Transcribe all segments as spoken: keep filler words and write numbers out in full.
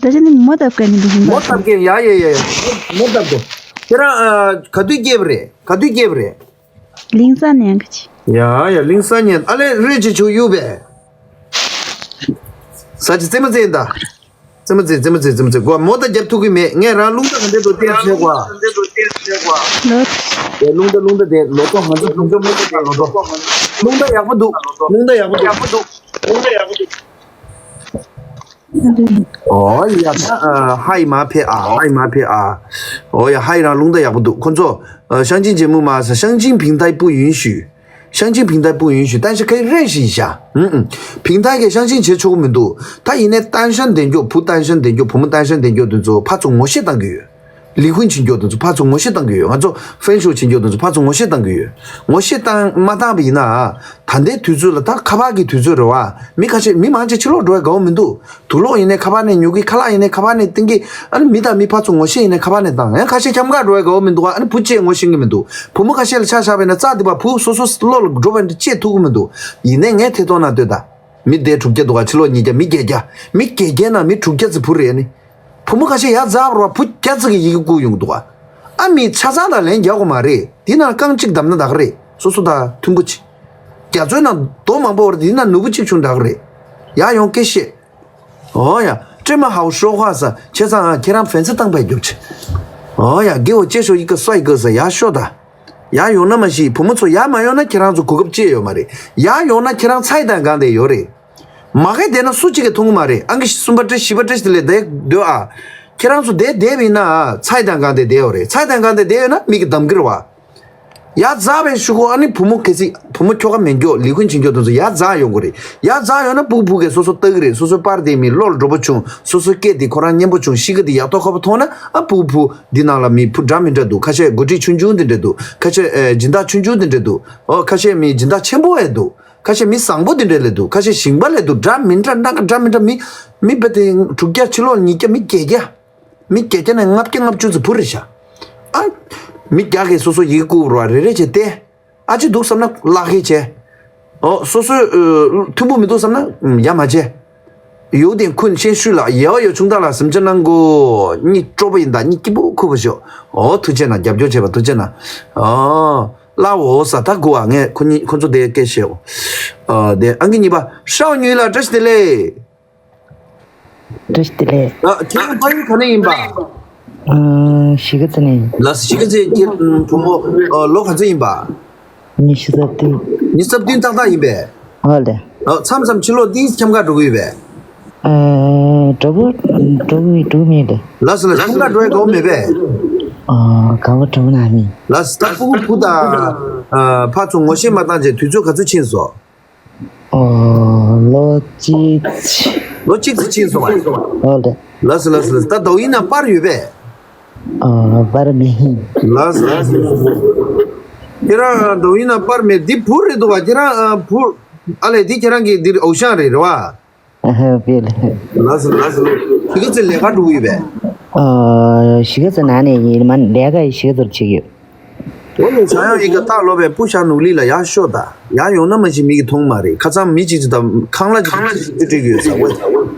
ད་ཅི་ནི་མོ་བཏབ་མཁན་ནི་འདུག་ཧིན་པ། མོ་བཏབ་མཁན། ཡ་ཡ་ཡ་ཡ། མོ་བཏབ་དགོས། ཁྱེད་རང་ཨ། ག་དུས་སྐྱེས་པ་རེད། ག་དུས་སྐྱེས་པ་རེད། གླིང་ས་ནས་ག་ཅི། ཡ་ཡ། གླིང་ས་ནས། ཨ་ལས་རེད་ཅེ་ཆུ་གཡུག་པས། ས་ཅི་རྩེད་མོ་རྩེད་ད། རྩེད་མོ་རྩེད། རྩེད་མོ་རྩེད། རྩེད་མོ་རྩེད། གོ་མོ་ད་རྒྱབ་ཐུབ་ཀྱི་མེད། ངས་རང་རླུང་རྟ་ག་འདྲས་འདུག་བལྟས་བྱས་གོ། ལོ། ཡ་རླུང་རྟ། རླུང་རྟ་དེ་ལོ་ཏོག་ང་ཚོ་བུ་མོ་མོ་ཚོ་དང་ལོ་ཏོག་རླུང་རྟ་ཡག་པོ་འདུག་རླུང་རྟ་ཡག་པོ་འདུག་རླུང་རྟ་ཡག་པོ་འདུག་ཨོ་ཡ། ད་ཨ། ཧའི་མ་ཕེ་ཨ། ཧའི་མ་ཕེ་ཨ། ཨོ་ཡ། ཧའི་རང་རླུང་རྟ་ཡག་པོ་འདུག་ཁོ་ཚོ་ཨ། 相亲节目吗། 是相亲平台不允许། 相亲平台不允许། 但是可以认识一下。 ཨུམ་ཨུམ། 平台གི་相亲བྱེད་ཆོག་གི་མི་འདུག་ད་ཡིན་ནའི་单身་བསྡད་མགྱོགས། བུ་单身་བསྡད་མགྱོགས། བུ་མོ་单身་བསྡད་མགྱོགས་དེ་ཚོ་ཕར་ཚུར་ངོ་ཤེས་གཏང་གི་ཡོད། ལས་ཁུངས་བྱེད་མགྱོགས་དེ་ཚོ་ཕར་ཚུར་ངོ་ཤེས་གཏང་གི་ཡོད། ང་ཚོ་ཧྥན་ཤོ་བྱེད་མགྱོགས་དེ་ཚོ་ཕར་ཚུར་ངོ་ཤེས་གཏང་གི་ཡོད། ངོ་ཤེས་གཏང་མ་གཏང་བ་ཡིན་ན། ད་ལྟའི་དུས་ཚོད་ལ། ད་ཁ་པར་གྱི་དུས་ཚོད་རེད་བ། མི་ཁ་ཤས། མི་མང་ཆེ་ཕྱི་ལོགས་འགྲོ་ཡ་དགའ་བོ་མི་འདུག་དུག་ལོག་ཡིན་ནའི་ཁ་པར་ནས་ཉོ་གི། ཁ་ལག་ཡིན་ནའི་ཁ་པར་ནས་བཏང་གི། ཨ་ནི་མི་དང་མི་ཕར་ཚུར་ངོ་ཤེས་ཡིན་ནའི་ཁ་པར་ནས་བཏང་། ཡང་ཁ་ཤས་འཁྱམ་ག་འགྲོ་ཡ་དགའ་བོ་མི་འདུག་ཨ་ནི་བུ་གཅིག་ངོ་ཤེས་ཀྱི་མི་འདུག་བུ་མོ་ཁ་ཤས་ལ་ཆ་བཞག་པ་ཡིན་ན་རྩ་དེ་བ་བུ་སོ་སོ་བློ་ལ་འགྲོ་བ་འདྲ་བྱེད་ཐུབ་ཀྱི་མི་འདུག་ཡིན་ནའི་ངས་ཐད་གཏོང་ནང་ལྟོས་ད། མི་དེ་དྲུག་བརྒྱ་འདུག་ག་ཕྱི་ལོགས་ཉིས་བརྒྱ། མི་བརྒྱད་བརྒྱ། མི་བརྒྱད་བརྒྱའི་ནང་མི་དྲུག་བརྒྱ་ཙམ་བུ་རེད། ཨ་ནི་བུ་མོ་ཁ་ཤས་ཡར་འཛེགས་པ་རེད་བ། བུ་བརྒྱ་ཙམ་གྱིས་ཡི་གེ་བསྐུར་ཡོང་གི་འདུག་ག་ཨ། མི་ཆ་ཚང་དང་ལན་རྒྱག་དགོས་མ་རེད། དེ་ནང་རྐང་གཅིག་བསྡམས་ན་ད་ག་རེད། སོ་སོ་དང་མཐུན་པོ་བྱེད། རྒྱ་མཚོའི་ནང་རྡོ་མང་པོ་ཡོད་རེད། དེ་ནང་ནོར་བུ་གཅིག་བྱུང་ད་ག་རེད། ཡར་ཡོང་སྐད་བཤད། ཨོ་ཡ། 这么好说话ཟེར། བྱས་ཙང་ཨ། ཁྱེད་རང་粉丝་当白རྒྱོབ་ཆེ། ཨོ་ཡ། 给我介绍一个帅哥ཟེར། ཡར་ཤོག་ད། ཡར་ཡོང་ན་མ་གཞི་བུ་མོ་ཚོ་ཡར་མ་ཡོང་ན་ཁྱེད་རང་ཚོ་གོ་སྐབས་ཅི་ཡང་ཡོད་མ་རེད། ཡར་ཡོང་ན་ཁྱེད་རང་ཚ་ཡི་དང་གང་དེ་ཡོད་རེད། མ་གི་བསྡད་ན་སུ་གཅིག་གིས་མཐོང་གི་མ་རེད། ཨང་ཀི་གསུམ་པ་བཀྲ་ཤིས་པ་བཀྲ་ཤིས་བདེ་ལེགས་དེ་སྡོད་ཨ། ཁྱེད་རང་ཚོ་དེ་བསྡད་པ་ཡིན་ན་ཚ་ཡི་དང་གང་དེ་བསྡད་ཡོད་རེད། ཚ་ཡི་དང་གང་དེ་བསྡད་ཡོད་ན་མི་གིས་བསྡམ་གི་རེད་བ། ཡར་འཛེགས་པའི་ཤུགས་ཀྱིས་ཨ་ནི་བུ་མོ་གལ་སྲིད་བུ་མོ་ཁྱོ་ག་མེད་མགྱོགས། ལས་ཁུངས་བྱེད་མགྱོགས་དེ་ཚོ་ཡར་འཛེགས་ཡོང་གི་རེད། ཡར་འཛེགས་ཡོང་ན་སྤུ་གུ་བུ་གས་སོ་སོ་ལྟ་གི་རེད། སོ་སོའི་པར་དེ་མི་བློ་ལ་འགྲོ་པོ་བྱུང་། སོ་སོའི་སྐད་དེ་ཁོ་རང་སྙན་པོ་བྱུང་། གཤིས་ཀ་དེ་ཡག་ཐོག་ཁ་པོ་མཐོང་ན། ཨ། སྤུ་གུ་བུ་འདི་ནང་ལ་མི་བུ་འདྲ་མི་འདྲ་འདུག་ཁ་ཤས་འགོ་ཁྲིད་ཆུང་ཆུང་དེ་འདྲ་འདུག་ཁ་ཤས་ཨེ། སྦྱིན་བདག་ཆུང་ཆུང་དེ་འདྲ་འདུག་ཨོ། ཁ་ཤས་མི་སྦྱིན་བདག་ཆེན་པོ་ཡང་འདུག་ཁ་ཤས་མི་བཟང་པོ་དེ་འདྲ་ལས་འདུག་ཁ་ཤས་ཞིང་པ་ལས་འདུག་འདྲ་མི་འདྲ། སྣ་ཁ་འདྲ་མི་འདྲ། མི་མི་བ་དེ་དྲུག་བརྒྱ། ཕྱི་ལོགས་ཉིས་བརྒྱ། མི་བརྒྱད་བརྒྱ། མི་བརྒྱད་བརྒྱ་ནས་ལྔ་བརྒྱ་ལྔ་བཅུ་ཙམ་བུ་རེད་ཤག་ཨ། མི་བརྒྱ་གིས་སོ་སོ་ཡི་གེ་བསྐུར་བ་རེ་རེ་བྱས་ཏེ། ཨ་ཅི་འདུག་བསམ་ན་བརླག་གི་བྱས། ཨོ། སོ་སོའི་ཨ། མཐུན་པོ་མི་འདུག་བསམ་ན་ཡ་མ་བྱས། 有点困，先睡了。 ཡའོ་ཡའོ་ཆུང་བདག་ལགས་གཟིམ་ཆ་གནང་གོ། གཉིད་སྤྲོ་པོ་ཡིན་ད། གཉིད་སྐྱིད་པོ་ཁུག་པ་ཤོག་ཨོ། ཐུགས་རྗེ་གནང་། རྒྱབ་སྐྱོར་བྱས་པ་ཐུགས་རྗེ་གནང་། ཨོ། ལ་འོ་ས་ད་གོ་བ། ངས་ཁོ་གཉིས་ཁོ་ཚོ་དེ་སྐད་བཤད་འོ། ཨ། དེ་ཨང་ཀི་གཉིས་པ་ཧྲའོ་ཉུས་ལགས་བཀྲ་ཤིས་བདེ་ལེགས། བཀྲ་ཤིས་བདེ་ལེགས། ཨ། ཁྱེད་རང་ཕ་ཡུལ་ག་ནས་ཡིན་པ། ཨ། གཞིས་ཀ་རྩེ་ནས་ཡིན། ལགས་སོ། གཞིས་ཀ་རྩེ་ཁྱེད་བུ་མོ། ཨ། ལོ་ག་ཚོད་ཡིན་པ། ཉི་ཤུ་རྩ་བདུན། ཉི་ཤུ་རྩ་བདུན་ཏག་ཏག་ཡིན་པས། ཨོ་ལེ། ཨ། མཚམས་མཚམས་ཕྱི་ལོགས་འདི་འཁྱམ་ག་འགྲོ་གི་ཡོད་པས། ཨ། འགྲོ་གི་འགྲོ་གི་འགྲོ་གི་མེད་པས། ལགས་སོ་ལགས་སོ། འཁྱམ་ག་འགྲོ་ཡ་དགའ་བོ་མེད་པས། ཨ། དགའ་བོ་འགྲོ་གི་ན་མི། ལགས་སོ། ད་སྤུ་གུ་བུ་དང་། ཨ། ཕར་ཚུར་ངོ་ཤེས་མ་བཏང་བྱས་དུས་ཚོད་ག་ཚོད་ཕྱིན་སོང་། ཨོ། ལོ་གཅིག་ལོ་གཅིག་ཙམ་ཕྱིན་སོང་བ། ཨོ་ལེ། ལགས་སོ་ལགས་སོ་ལགས་སོ། ད་དོ་དབྱིངས་ནང་པར་ཡོད་པས། ཨ། པར་མེད། ལགས་སོ་ལགས་སོ་ལགས་སོ། ཁྱེད་རང་དོ་དབྱིངས་ནང་པར་མེད། འདི་བུ་རེད་འདུག་བ། ཁྱེད་རང་ཨ། བུ། ཨ་ལས། འདི་ཁྱེད་རང་གི་འདིར་ཨོ་ཞང་རེད་རེད་བ། ཨ་ཧ། དཔེ་ལ། ལགས་སོ་ལགས་སོ། གཞིས་ཀ་རྩེ་ལས་ཀ་འགྲོ་གི་ཡོད་པས། ཨ། གཞིས་ཀ་རྩེ་ནང་ནས་ཡིན་མ། ལས་ཀ་གཞིས་ཀ་རྩེར་བྱེད་ཀྱི་ཡོད། འོ་ཡ། ཞང་ཡང་ཡི་ག་ཏག་ལོ་པའི་སྤུ་ཞང་ནུག་ལི་ལ་ཡར་ཤོག་ད། ཡར་ཡོང་ན་མ་གཞི་མིག་གིས་མཐོང་མ་རེད། ཁ་སང་མི་གཅིག་ཅིག་དང་ཁང་གླ་གཅིག་ཅིག་ཅིག་སྤྲད་ཀྱི་ཡོད་ས་འོ།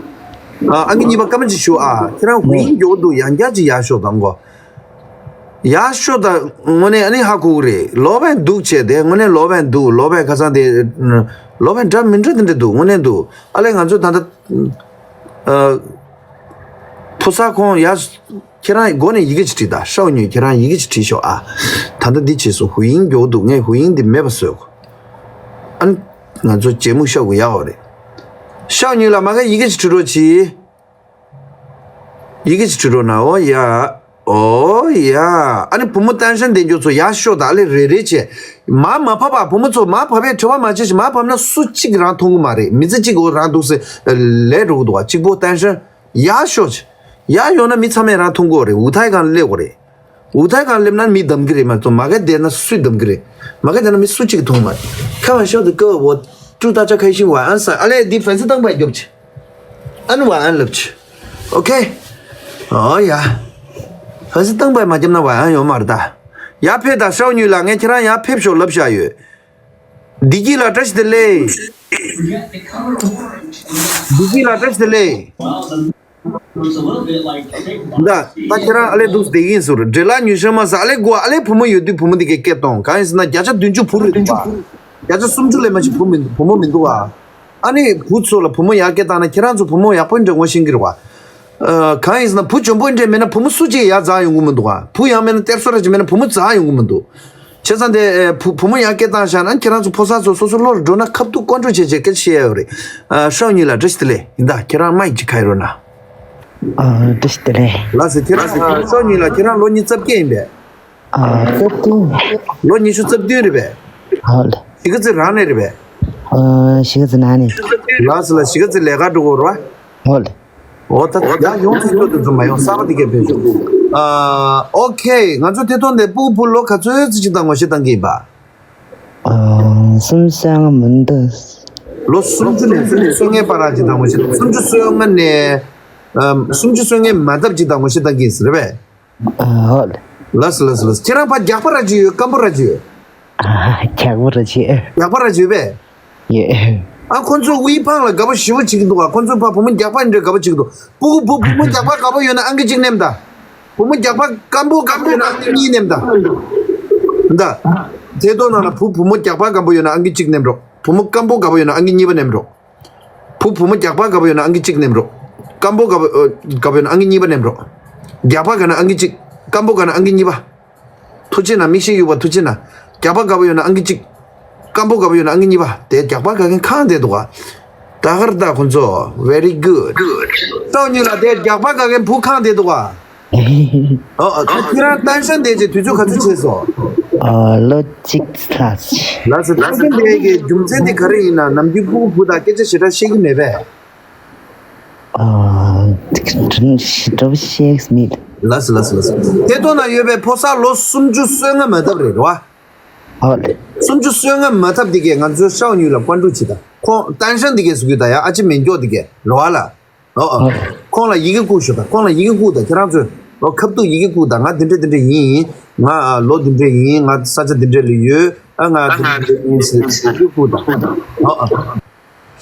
ཨ། ཨང་ཀི་གཉིས་པ་སྐར་མ་གཅིག་ཞུ་ཨ། ཁྱེད་རང་ཧུ་ཡིན་མགྱོགས་འདུག་ཡང་བསྐྱར་ཅིག་ཡར་ཤོག་ད་མགོ། ཡར་ཤོག་ད། དངོས་གནས་ཨ་ནི་ཧ་གོ་གི་རེད། ལོ་པའི་འདུག་བྱས་ཏེ། དངོས་གནས་ལོ་པའི་འདུག་ལོ་པའི་ཁ་སང་དེ། ལོ་པའི་འདྲ་མི་འདྲ་དེ་འདྲ་འདུག་དངོས་གནས་འདུག་ཨ་ལས། ང་ཚོ་ད་ལྟ། ཨ། ཕོ་གསར་ཁོང་ཡ། ཁྱེད་རང་མགོ་ནས་ཡི་གེ་ཅིག་བྲིས་ད། ཧྲའོ་ཉུས། ཁྱེད་རང་ཡི་གེ་ཅིག་བྲིས་ཤོག་ཨ། ད་ལྟ་འདི་བྱས་སོང་། ཧུ་ཡིན་མགྱོགས་འདུག་ངས་ཧུ་ཡིན་འདི་མེད་པ་བཟོས་གོ། ཨ་ནི་ང་ཚོ་ཇེ་མུ་ཤོག་གུ་ཡག་འོ་རེད། ཧྲའོ་ཉུས་ལ་མ་ག་ཡི་གེ་ཅིག་བྲིས་རོགས་གྱིས། ཡི་གེ་ཅིག་བྲིས་རོགས་གནང་། ཨོ་ཡ། ཨོ་ཡ། ཨ་ནི་བུ་མོ་单身བསྡད་མགྱོགས་ཚོ་ཡར་ཤོག་ད། ཨ་ལས་རེ་རེ་བྱས། མར་མ་ཕབ་པ། བུ་མོ་ཚོ་མར་ཕབ་པའི་དྲི་བ་མ་བྱེད་ཞིག་མར་ཕབ་ན་སུ་གཅིག་རང་མཐོང་གི་མ་རེད། མི་ཚེ་གཅིག་འོ་རང་འདུག་སེ་ལས་འགྲོ་གི་འདུག་བ། གཅིག་པོ་单身། ཡར་ཤོག་ཅིག་ཡར་ཡོང་ན་མི་ཚང་མས་རང་མཐོང་གི་རེད། 舞台 སྒང་སླེབས་དགོས་རེད། 舞台 སྒང་སླེབས་ན་མི་བསྡམ་གི་རེད་མ་གཏོགས། མ་ག་བསྡད་ན་སུས་བསྡམ་གི་རེད། མ་ག་བསྡད་ན་མི་སུ་གཅིག་གིས་མཐོང་མ་རེད། 开玩笑的歌我祝大家开心，晚安ཟེར། ཨ་ལས། འདི་粉丝当白རྒྱོབ་ཆེ། ཨ་ནི་晚安ལབ་ཆེ། ཨོ་ཁེ། ཨོ་ཡ།粉丝当白མ་བརྒྱབ་ན་晚安ཡོང་མ་རེད་ད། ཡར་ཕེབས་དང་ཧྲའོ་ཉུས་ལགས། ངས་ཁྱེད་རང་ཡར་ཕེབས་ཤོག་ལབ་བཞག་ཡོད། བདེ་སྐྱིད་ལགས་བཀྲ་ཤིས་བདེ་ལེགས། བདེ་སྐྱིད་ལགས་བཀྲ་ཤིས་བདེ་ལེགས། ད་ད་ཁྱེད་རང་ཨ་ལས་འདུག་བསྡད་ཡིན་ཟུར་འདྲེ་ལ་ཉུལ་ཤོར་མ་ཟ་ཨ་ལས་དགོ་ཨ་ལས་བུ་མོ་ཡོད་དུས་བུ་མོ་འདི་གས་སྐད་གཏོང་གང་ཡིན་ཟེར་ན་བརྒྱ་ཆ་བདུན་ཅུ་བུ་རེད་འདུག་བ། བརྒྱ་ཆ་སུམ་ཅུ་ལས་མ་ཞིག་བུ་མི་བུ་མོ་མི་འདུག་བ། ཨ་ནི་བུ་ཚོ་ལ་བུ་མོ་ཡག་སྐད་བཏང་ན་ཁྱེད་རང་ཚོ་བུ་མོ་ཡག་པོ་འདྲ་ངོ་ཤེས་ཀྱི་རེད་བ། གང་ཡིན་ཟེར་ན་བུ་འཇོན་པོ་འདྲ་མེད་ན་བུ་མོ་སུ་གཅིག་ཡར་འཛེགས་ཡོང་གི་མི་འདུག་བ། བུ་ཡང་མེད་ན་གཏེར་སོ་ར་ཅིག་མེད་ན་བུ་མོ་འཛེགས་ཡོང་གི་མི་འདུག་བྱས་ཙང་དེ་ཨེ་བུ་བུ་མོ་ཡར་སྐད་བཏང་བཞག་ན་ཁྱེད་རང་ཚོ་ཕོ་གསར་ཚོ་སོ་སོ་བློ་ལ་འགྲོ་ན་ཁ་ཐུག་བཀོད་འགྲོ་བྱེད་བྱེད་སྐད་ཆ་བཤད་ཡ་ཡོད་རེད། ཨ་ཤའོ་ཉུས་ལགས་བཀྲ་ཤིས་བདེ་ལེགས་ཡིན་ད་ཁྱེད་རང་མ་ཡིག་ཅིག་ཁ་ཡི་རོ་ན། ཨ་བཀྲ་ཤིས་བདེ་ལེགས། ལགས་སོ་ཁྱེད་རང་ཨ་ཤའོ་ཉུས་ལགས་ཁྱེད་རང་ལོ་ཉི་ཤུ་རྩ་བརྒྱད་ཡིན་པས། ཨ་རྩ་བདུན། ལོ་ཉི་ཤུ་རྩ་བདུན་རེད་པས། ཧོ་ལེ། གཞིས་ཀ་རྩེ་རང་ནས་རེད་པས། ཨ་གཞིས་ཀ་རྩེ་ནང་ནས། ལགས་སོ་ལགས་གཞིས་ཀ་རྩེ་ལས་ཀ་འགྲོ་དགོས་རེད་པ། ཧོ་ལེ། འོ་ད་ཡང་ཡོང་ཚུལ་ཐོག་ཏུ་འཛོམས་མ་ཡོང་གསར་པ་དེ་གས་ཕེབས་བྱུང་། ཨ་ཨོ་ཁེ་ང་ཚོ་ཐད་གཏོང་དེ་སྤུ་གུ་བུ་ལོ་ག་ཚོད་ཙམ་ཅིག་དང་ངོ་ཤེས་བཏང་གི་ཡིན་པ། ཨ་སུམ་ཅུ་སོ་ལྔ་མིན་འདུག་ལོ་སུམ་ཅུ་ནས་སུམ་ཅུ་སོ་ལྔའི་བར་ཅིག་དང་ངོ་ཤེས་སུམ་ཅུ་སོ་ལྔ་ནས་ཨམ་སུམ་ཅུ་སོ་ལྔའི་མ་ཐབས་ཅིག་དང་ངོ་ཤེས་བཏང་གི་ཡིན་ཟེར་བས། ཨ་ཧོ་ལེ། ལགས་སོ་ལགས་སོ་ལགས་སོ་ཁྱེད་རང་ཕ་རྒྱག་པ་ར་ཅིག་ཡོད་སྐམ་པོ་ར་ཅིག་ཡོད། ཨ་རྒྱག་པ་ར་ཅིག་རྒྱག་པ་ར་ཅིག་ཡོད་པས། ཡོད། ཨ་ཁོ་ཚོ་དབུས་འཕང་ལ་དགའ་པོ་ཞེ་པོ་བྱེད་ཀྱི་འདུག་བ། ཁོ་ཚོ་ཕ་བུ་མོ་རྒྱག་པ་འདྲ་དགའ་པོ་བྱེད་ཀྱི་འདུག་སྤུ་གུ་བུ་བུ་མོ་རྒྱག་པ་དགའ་པོ་ཡོད་ན་ཨང་ཀི་གཅིག་ནེམ་ད། བུ་མོ་རྒྱག་པ་སྐམ་པོ་དགའ་པོ་ཡོད་ན་ཨང་ཀི་གཉིས་ནེམ་ད། ད། དེ་ཐོག་ནང་ལ་བུ་བུ་མོ་རྒྱག་པ་སྐམ་པོ་ཡོད་ན་ཨང་ཀི་གཅིག་ནེམ་རོགས། བུ་མོ་སྐམ་པོ་དགའ་པོ་ཡོད་ན་ཨང་ཀི་གཉིས་པ་ནེམ་རོགས། བུ་བུ་མོ་རྒྱག་པ་དགའ་པོ་ཡོད་ན་ཨང་ཀི་གཅིག་ནེམ་རོགས། སྐམ་པོ་དགའ་པོ་ཨ་དགའ་པོ་ཡོད་ན་ཨང་ཀི་གཉིས་པ་ནེམ་རོགས། རྒྱག་པ་དགའ་ན་ཨང་ཀི་གཅིག་སྐམ་པོ་དགའ་ན་ཨང་ཀི་གཉིས་པ། ཐུགས་རྗེ་གནང་མིག་ཤེལ་གཡུག་པ་ཐུགས་རྗེ་གནང་། རྒྱག་པ་དགའ་པོ་ཡོད་ན་ཨང་ཀི་གཅིག་སྐམ་པོ་དགའ་པོ་ཡོད་ན་ཨང་ཀི་གཉིས་པ་དེ་རྒྱག་པ་དགའ་མཁན་གང་དེ་འདུག་ག་ད་གར་ད་ཁོ་ཚོ་very good། སང་ཉིན་ལ་དེ་རྒྱག་པ་དགའ་མཁན་བུ་གང་དེ་འདུག་ག་ཨོ་ཨོ་ད་ཁྱེད་རང་ཏན་ཧྲན་བསྡད་རྗེས་དུས་ཚོད་ག་ཚོད་ཕྱིན་སོང་། ཨ་ལོ་གཅིག་ལྷག་ཅིག་ལགས་སོ་ཏན་ཧྲན་བསྡད་ཀྱི་རྒྱུ་མཚན་དེ་ག་རེ་ཡིན་ན་ནམ་རྒྱུན་སྤུ་གུ་བུ་དང་སྐད་ཆ་ཞེ་དྲག་བཤད་ཀྱི་མེད་པས། ཨ་ཞེ་དྲག་བཤད་མེད། ལགས་སོ་ལགས་སོ་ལགས་སོ་དེ་ཐོག་ན་ཡོད་པའི་ཕོ་གསར་ལོ་སུམ་ཅུ་སོ་ལྔ་མ་ཐབས་རེད་རེད་བ། ཨོ་ལེ། སུམ་ཅུ་སོ་ལྔ་མ་ཐབས་འདི་གས་ང་ཚོའི་ཤའོ་ཉུས་ལ་བཀའ་འདྲི་བྱེད་དང་ཁོང་ཏན་ཧྲན་འདི་གས་ཟེར་གྱི་ད་ཡ་ཨ་ཅེ་མེན་ཀྱོག་འདི་གས་རེད་བ་ལ། ཨོ་ཨོ། ཨོ། ཁོང་ལ་ཡི་གེ་བསྐུར་ཤོག་དང་ཁོང་ལ་ཡི་གེ་བསྐུར་དང་ཁྱེད་རང་ཚོས་ཨོ་ཁ་ཐུག་ཡི་གེ་བསྐུར་དང་ང་འདི་འདྲ་འདི་འདྲ་ཡིན། ང་ཨ་ལོ་འདི་འདྲ་ཡིན། ང་ས་ཆ་འདི་འདྲ་ལ་ཡོད། ཨ་ང་འདི་འདྲ་འདི་འདྲ་ཡིན་ཟེར་ཡི་གེ་བསྐུར་དང་། ཨོ་ཨོ།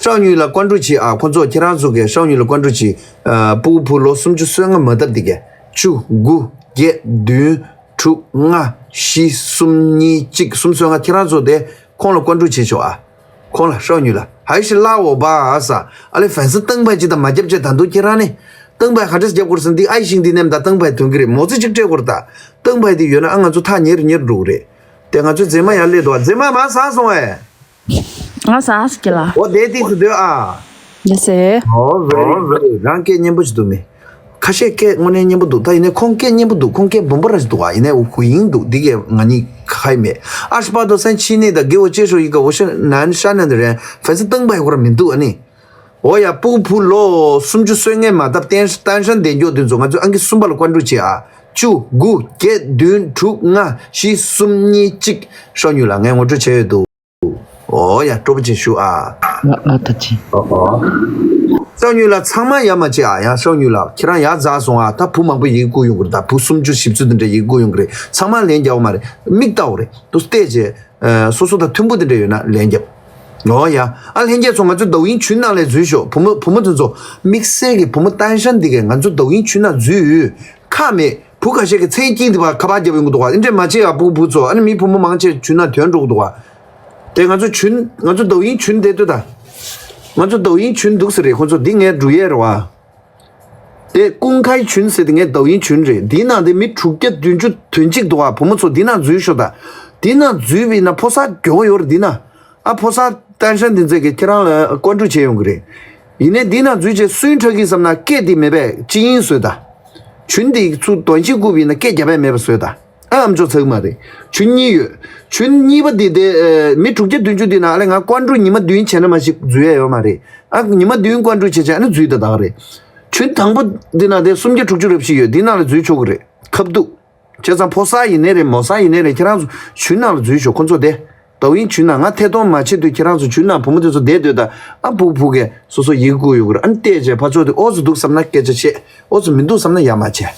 ཤའོ་ཉུས་ལ་བཀའ་འདྲི་བྱེད་ཨ་ཁོང་ཚོ་ཁྱེད་རང་ཚོ་གིས་ཤའོ་ཉུས་ལ་བཀའ་འདྲི་བྱེད། ཨ་སྤུ་གུ་བུ་ལོ་སུམ་ཅུ་སོ་ལྔ་མ་ཐབས་འདི་གས་བཅུ་དགུ་བརྒྱད་བདུན་དྲུག་ལྔ་བཞི་གསུམ་གཉིས་གཅིག་གསུམ་སོ་ལྔ་ཁྱེད་རང་ཚོ་དེ་ཁོང་ལ་བཀའ་འདྲི་བྱེད་ཤོག་ཨ། ཁོང་ལ་ཤའོ་ཉུས་ལ་ཧའི་ཤི་ལ་འོ་བ་ཨ་ས་ཨ་ལེ་ཧྥན་སི་སྟངས་ཕའི་ཅི་དང་མ་རྒྱབ་ཅེས་ད་འདུག་ཁྱེད་རང་ནི་སྟངས་ཕའི་ག་འདྲས་རྒྱབ་དགོས་ཟེར་འདི་ཨའི་ཤིང་འདི་ནེམ་ད་སྟངས་ཕའི་དོན་གི་རེད་མོ་ཙི་ཅིག་སྤྲད་དགོས་རེད་ད་སྟངས་ཕའི་འདི་ཡོད་ན་ཨ་ང་ཚོ་ཐག་ཉེར་ཉེར་འགྲོ་གི་རེད། དེ་ང་ཚོའི་མཛེས་མ་ཡར་སླེབས་འདུག་མཛེས་མ་མར་ཟ་སོང་ཨེ། ང་ཟ་སི་ཀི་ལ། འོ་དེ་ཏིག་ཏུ་སྡོད་ཨ། ཡེ་སེ། ཨོ་ཝེ་རི་གུཌ། རང་སྐད་སྙན་པོ་ཞིག་འདུག་མེ། ཁ་ཤས་སྐད་དངོས་གནས་སྙན་པོ་འདུག་ད་ཡིན་ནའི་ཁོང་སྐད་སྙན་པོ་འདུག་ཁོང་སྐད་སྦོམ་པོ་ར་ཞིག་འདུག་ཨ། ཡིན་ནའི་འུ་ཧུ་ཡིང་འདུག་འདི་གས་ང་གཉིས་ཁ་ཡི་མེད། ཨ་ཤ་པ་དོ་སན་ཆི་ནི་ད་གེ་འོ་ཅེ་ཧྲོ་ཡི་ག་འོ་ཤ་ནན་ཤ་ནན་དེ་རེད་ཧྥན་སི་སྟངས་ཕའི་ཁོ་ར་མི་འདུག་ཨ་ནི། འོ་ཡ་སྤུ་གུ་བུ་ལོ་སུམ་ཅུ་སོ་ལྔའི་མ་ཐབས་ཏན་ཏན་ཧྲན་བདེ་མགྱོགས་དེ་ཚོ་ང་ཚོས་ཨང་ཀི་གསུམ་པ་ལ་བཀའ་འདྲི་བྱེད་ཨ། བཅུ་དགུ་བརྒྱད་བདུན་དྲུག་ལྔ་བཞི་གསུམ་གཉིས་གཅིག་ཤའོ་ཉུས་ལ་ངས་ངོ་སྤྲོད་བྱས་ཡོད་འདུག་འོ་ཡ་སྤྲོ་པོ་ཅིག་ཞུ་ཨ། ལགས་ལགས་ད་ཅི། ཨོ་ཨོ། ཤའོ་ཉུས་ལ་ཚང་མ་ཡ་མ་བྱེད་ཨ། ཡང་ཤའོ་ཉུས་ལ་ཁྱེད་རང་ཡར་འཛེགས་སོང་ཨ། ད་བུ་མང་པོ་ཡི་གེ་བསྐུར་ཡོང་གི་རེད། ད་བུ་སུམ་ཅུ་བཞི་བཅུ་དེ་འདྲ་ཡི་གེ་བསྐུར་ཡོང་གི་རེད། ཚང་མ་ལན་རྒྱག་པ་མ་རེད། མིག་ལྟ་འོ་རེད་དུ་བལྟས་རྗེས། སོ་སོ་དང་མཐུན་པོ་དེ་འདྲ་ཡོད་ན་ལན་རྒྱབ། ཨོ་ཡ། ཨ་ལྷན་རྒྱས་ཚོ་ང་ཚོ་ཌའོ་ཡིན་ཆུན་ནང་ལ་འཛུལ་ཤོག་བུ་མོ་བུ་མོ་དེ་ཚོ་དམིགས་བསལ་གྱི་བུ་མོ་ཏན་ཧྲན་འདི་གས་ང་ཚོ་ཌའོ་ཡིན་ཆུན་ནང་འཛུལ་ཡོད་ཁག་མེད། བུ་ཁ་ཤས་ཀྱི་མཚན་དཀྱིལ་འདི་བ་ཁ་པར་རྒྱབ་ཡོང་གི་འདུག་ག་འདི་འདྲས་མ་བྱེད་ཡ། སྤུ་གུ་བུ་ཚོ་ཨ་ནི་མི་བུ་མོ་མང་ཆེ་ཆུན་ནང་ཐོན་འགྲོ་གི་འདུག་ག་དེ་ང་ཚོ་ཆུན་ང་ཚོ་ཌའོ་ཡིན་ཆུན་དེ་ལྟོས་ད། ང་ཚོ་ཌའོ་ཡིན་ཆུན་འདུག་ཟེར་རེད། ཁོ་ཚོ་འདི་ངས་འགྲུ་ཡས་རེད་བ། དེ་ཀུང་ཁའི་ཆུན་ཟེར་དེ་ངའི་ཌའོ་ཡིན་ཆུན་རེད། འདིའི་ནང་དེ་མི་དྲུག་བརྒྱ་བདུན་ཅུ་དོན་གཅིག་འདུག་ཨ། བུ་མོ་ཚོ་འདི་ནང་འཛུལ་ཤོག་ད། འདི་ནང་འཛུལ་བས་ན་ཕོ་གསར་མགྱོགས་ཡོད་རེད་འདི་ན། ཨ་ཕོ་གསར་ཏན་ཧྲན་འདི་ཚོས་ཀྱིས་ཁྱེད་རང་ལ་བཀའ་འདྲི་བྱས་ཡོང་གི་རེད། ཡིན་ནའི་འདི་ནང་འཛུལ་བྱས་སུན་ཁྲ་གི་བསམ་ན་སྐད་འདི་མེད་པས་ཅི་ཡིན་བཟོས་ད། ཆུན་འདི་ཚུར་དོན་ཤིག་བསྐུར་བས་ན་སྐད་རྒྱབ་པས་མེད་པ་བཟོས་ད། ཨ་ཨམ་ཅོག་ཚགས་མ་རེད། ཆུན་གཉིས་ཡོད། ཆུན་གཉིས་པ་འདི་དེ་མི་དྲུག་བརྒྱ་བདུན་ཅུ་འདི་ནང་ཨ་ལས་ང་བཀའ་འདྲི་ཉི་མ་བདུན་བྱས་ན་མ་ཞིག་འཛུལ་ཡས་ཡོད་མ་རེད། ཨ་ཉི་མ་བདུན་བཀའ་འདྲི་བྱས་བྱས་ཨ་ནི་འཛུལ་ད་ད་ག་རེད། ཆུན་དང་པོ་འདི་ནང་དེ་སུམ་བརྒྱ་དྲུག་ཅུ་རེ་བཞི་ཡོད་འདི་ནང་ལ་འཛུལ་ཆོག་གི་རེད། ཁབ་ཏུ། བྱས་ཙང་ཕོ་གསར་ཡིན་ནའི་རེད་མོ་གསར་ཡིན་ནའི་རེད་ཁྱེད་རང་ཚོ་ཆུན་ནང་ལ་འཛུལ་ཤོག་ཁོ་ཚོ་དེ། ཏའུ་ཡིན་ཆུན་ནང་ང་ཐད་གཏོང་མ་བྱེད་དུས་ཁྱེད་རང་ཚོ་ཆུན་ནང་བུ་མོ་དེ་ཚོ་བསྡད་སྡོད་ད། ཨ་ཕུག་ཕུག་གས་སོ་སོ་ཡི་གེ་བསྐུར་ཡོང་གི་རེད། ཨ་ནི་བལྟས་བྱས་ཕར་ཕྱོགས་དེ་ཨོ་ཙི་འདུག་བསམ་ན་སྐད་ཆ་བཤད། ཨོ་ཙི་མི་འདུག་བསམ་ན་ཡ་མ་བྱས།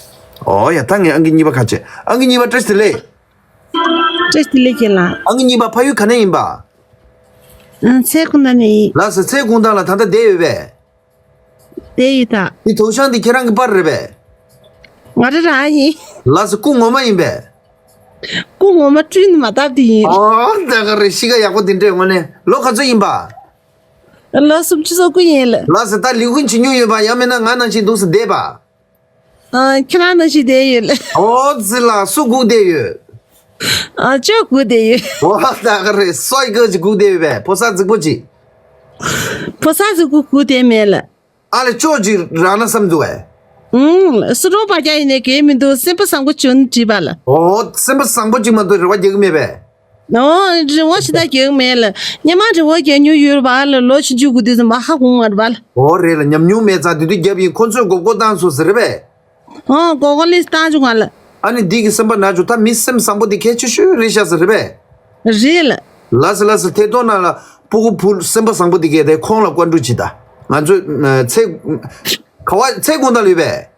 ཨོ་ཡ་ད་ངས་ཨང་ཀི་གཉིས་པ་ཁ་བྱས། ཨང་ཀི་གཉིས་པ་བཀྲ་ཤིས་བདེ་ལེགས། བཀྲ་ཤིས་བདེ་ལེགས་ཁྱེད་ལ། ཨང་ཀི་གཉིས་པ་ཕ་ཡུལ་ག་ནས་ཡིན་པ། ཨ་ཚལ་ཁུང་ཐང་ནས་ཡིན། ལགས་སོ་ཚལ་ཁུང་ཐང་ལ་ད་ལྟ་བསྡད་ཡོད་པས། བསྡད་ཡོད་ད། དེ་དོག་ཤང་དེ་ཁྱེད་རང་གི་པར་རེད་པས། ང་རང་རང་ཡིན། ལགས་སོ། སྐུ་ངོ་མ་ཡིན་པས། སྐུ་ངོ་མ་སྤྲིན་མ་བཏབ་དེ་ཡིན། ཨོ་ད་ག་རེད། གཤིས་ཀ་ཡག་པོ་དེ་འདྲས། དངོས་གནས་ལོ་ག་ཚོད་ཡིན་པ། ལོ་སུམ་ཅུ་སོ་དགུ་ཡིན་ལ། ལགས་སོ། ད་ལས་ཁུངས་བྱེད་མྱོང་ཡོད་པ། ཡང་མིན་ན་ང་ནང་བཞིན་འདུག་སེ་བསྡད་པ། ཨ། ཁྱེད་རང་ནང་བཞིན་བསྡད་ཡོད་ལ། ཨོ་ཙི་ལ། སུ་སྒུག་བསྡད་ཡོད། ཨ། ཅོ་སྒུག་བསྡད་ཡོད། ཨོ་ད་ག་རེད། སོ་ཡི་ག་ཅིག་སྒུག་བསྡད་ཡོད་པས། ཕོ་གསར་རྫིག་པོ་ཅིག་ཕོ་གསར་རྫིག་པོ་སྒུག་བསྡད་མེད་ལ། ཨ་ལས། ཅོ་ཅིག་རག་ན་བསམ་འདུག་བས། ཨུམ། སུ་རོ་པ་རྒྱ་ཡིན་ནས་གལ་མི་འདུག་སེམས་པ་བཟང་པོ་བྱུང་བྲིས་པ་ལ། ཨོ། སེམས་པ་བཟང་པོ་ཅིག་མ་གཏོགས་རེ་བ་རྒྱག་གི་མེད་པས། ཨོ། རི་བོ་ཞིག་ད་རྒྱག་མེད་ལ། སྙེ་མ་རི་བོ་རྒྱག་མྱོང་ཡོད་རེད་པ་ལ། ལོ་ཆུང་ཆུང་གི་དུས་སུ་མ་ཧ་གོ་ང་རེད་པ་ལ། ཨོ་རེད་ལ། ཉམས་མྱོང་མེད་ཙང་དེ་དུས་རྒྱབ་ཡིན། ཁོ་ཚོས་མགོ་སྐོར་བཏང་སོང་ཟེར་རེད་པས། ཨོ། མགོ་སྐོར་ལིས་བཏང་བྱུང་ང་ལ། ཨ་ནི་འདི་གི་སེམས་པ་ན་བྱུང་། ད་མི་སེམས་བཟང་པོ་དེ་གལ་ཆེ་ཤོས་རེད་ཤག་ཟེར་རེད་པས། རེད་ལ། ལགས་སོ་ལགས་སོ། ཐད་གཏོང་ནང་ལ་སྤུ་གུ་བུ་སེམས་པ་བཟང་པོ་དེ་གས་དེ་ཁོང་ལ་བཀའ་འདྲི་བྱེད་ད། ང་ཚོས་ཚེ་ག་བ་ཚེ་དགོང་དག་ལ་ཡོད་པས།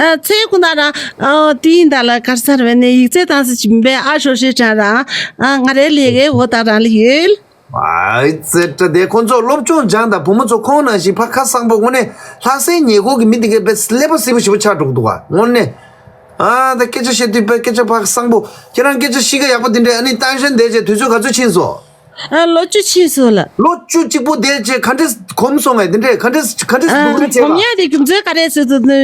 ཨ། ཚེ་དགོང་དག་རང་། ཨ། དེ་ཡིན་ད་ལ། གར་སར་བས་ནས་ཡིག་ཚད་བཏང་ས་ཅིག་མིན་པས། ཨ་ཧྲོ་ཧྲེ་ཅང་རང་། ཨ། ང་རའི་ལས་ཀའི་འོ་ད་རང་ལ་ཡོད། ཨ་ཙི་ཏྲ་དེ། ཁོང་ཚོ་སློབ་སྦྱོང་སྦྱངས་དང་། བུ་མོ་ཚོ་ཁོང་ནང་བཞིན་ཕ་ཁ་བཟང་པོ། དངོས་གནས་ལྷ་སའི་ཉེ་འཁོར་གྱི་མི་དེ་གས་དཔེ་ཀླད་པ་བསིལ་པོ་ཞེ་པོ་ཆགས་འགྲོ་གི་འདུག་ག། དངོས་གནས། ཨ། ད་སྐད་ཆ་བཤད་དུས་དཔེ་སྐད་ཆ་ཕ་ཁ་བཟང་པོ། ཁྱེད་རང་སྐད་ཆ་གཤིས་ཀ་ཡག་པོ་དེ་འདྲས། ཨ་ནི་ཏང་ཤན་བསྡད་བྱས་དུས་ཚོད་ག་ཚོད་ཕྱིན་སོང་། ཨ། ལོ་བཅུ་ཕྱིན་སོང་ལ། ལོ་བཅུ་གཅིག་པོ་བསྡད་བྱས་ག་འདྲས་གོམས་སོང་ངས། དེ་འདྲས་ག་འདྲས་ག་འདྲས་ཨ། སྡུག་རུས་བྱས་གོམས་པ། ཡག་དེ་རྒྱུ་མཚན་ག་རེ་ཟེར་དུས་ནི་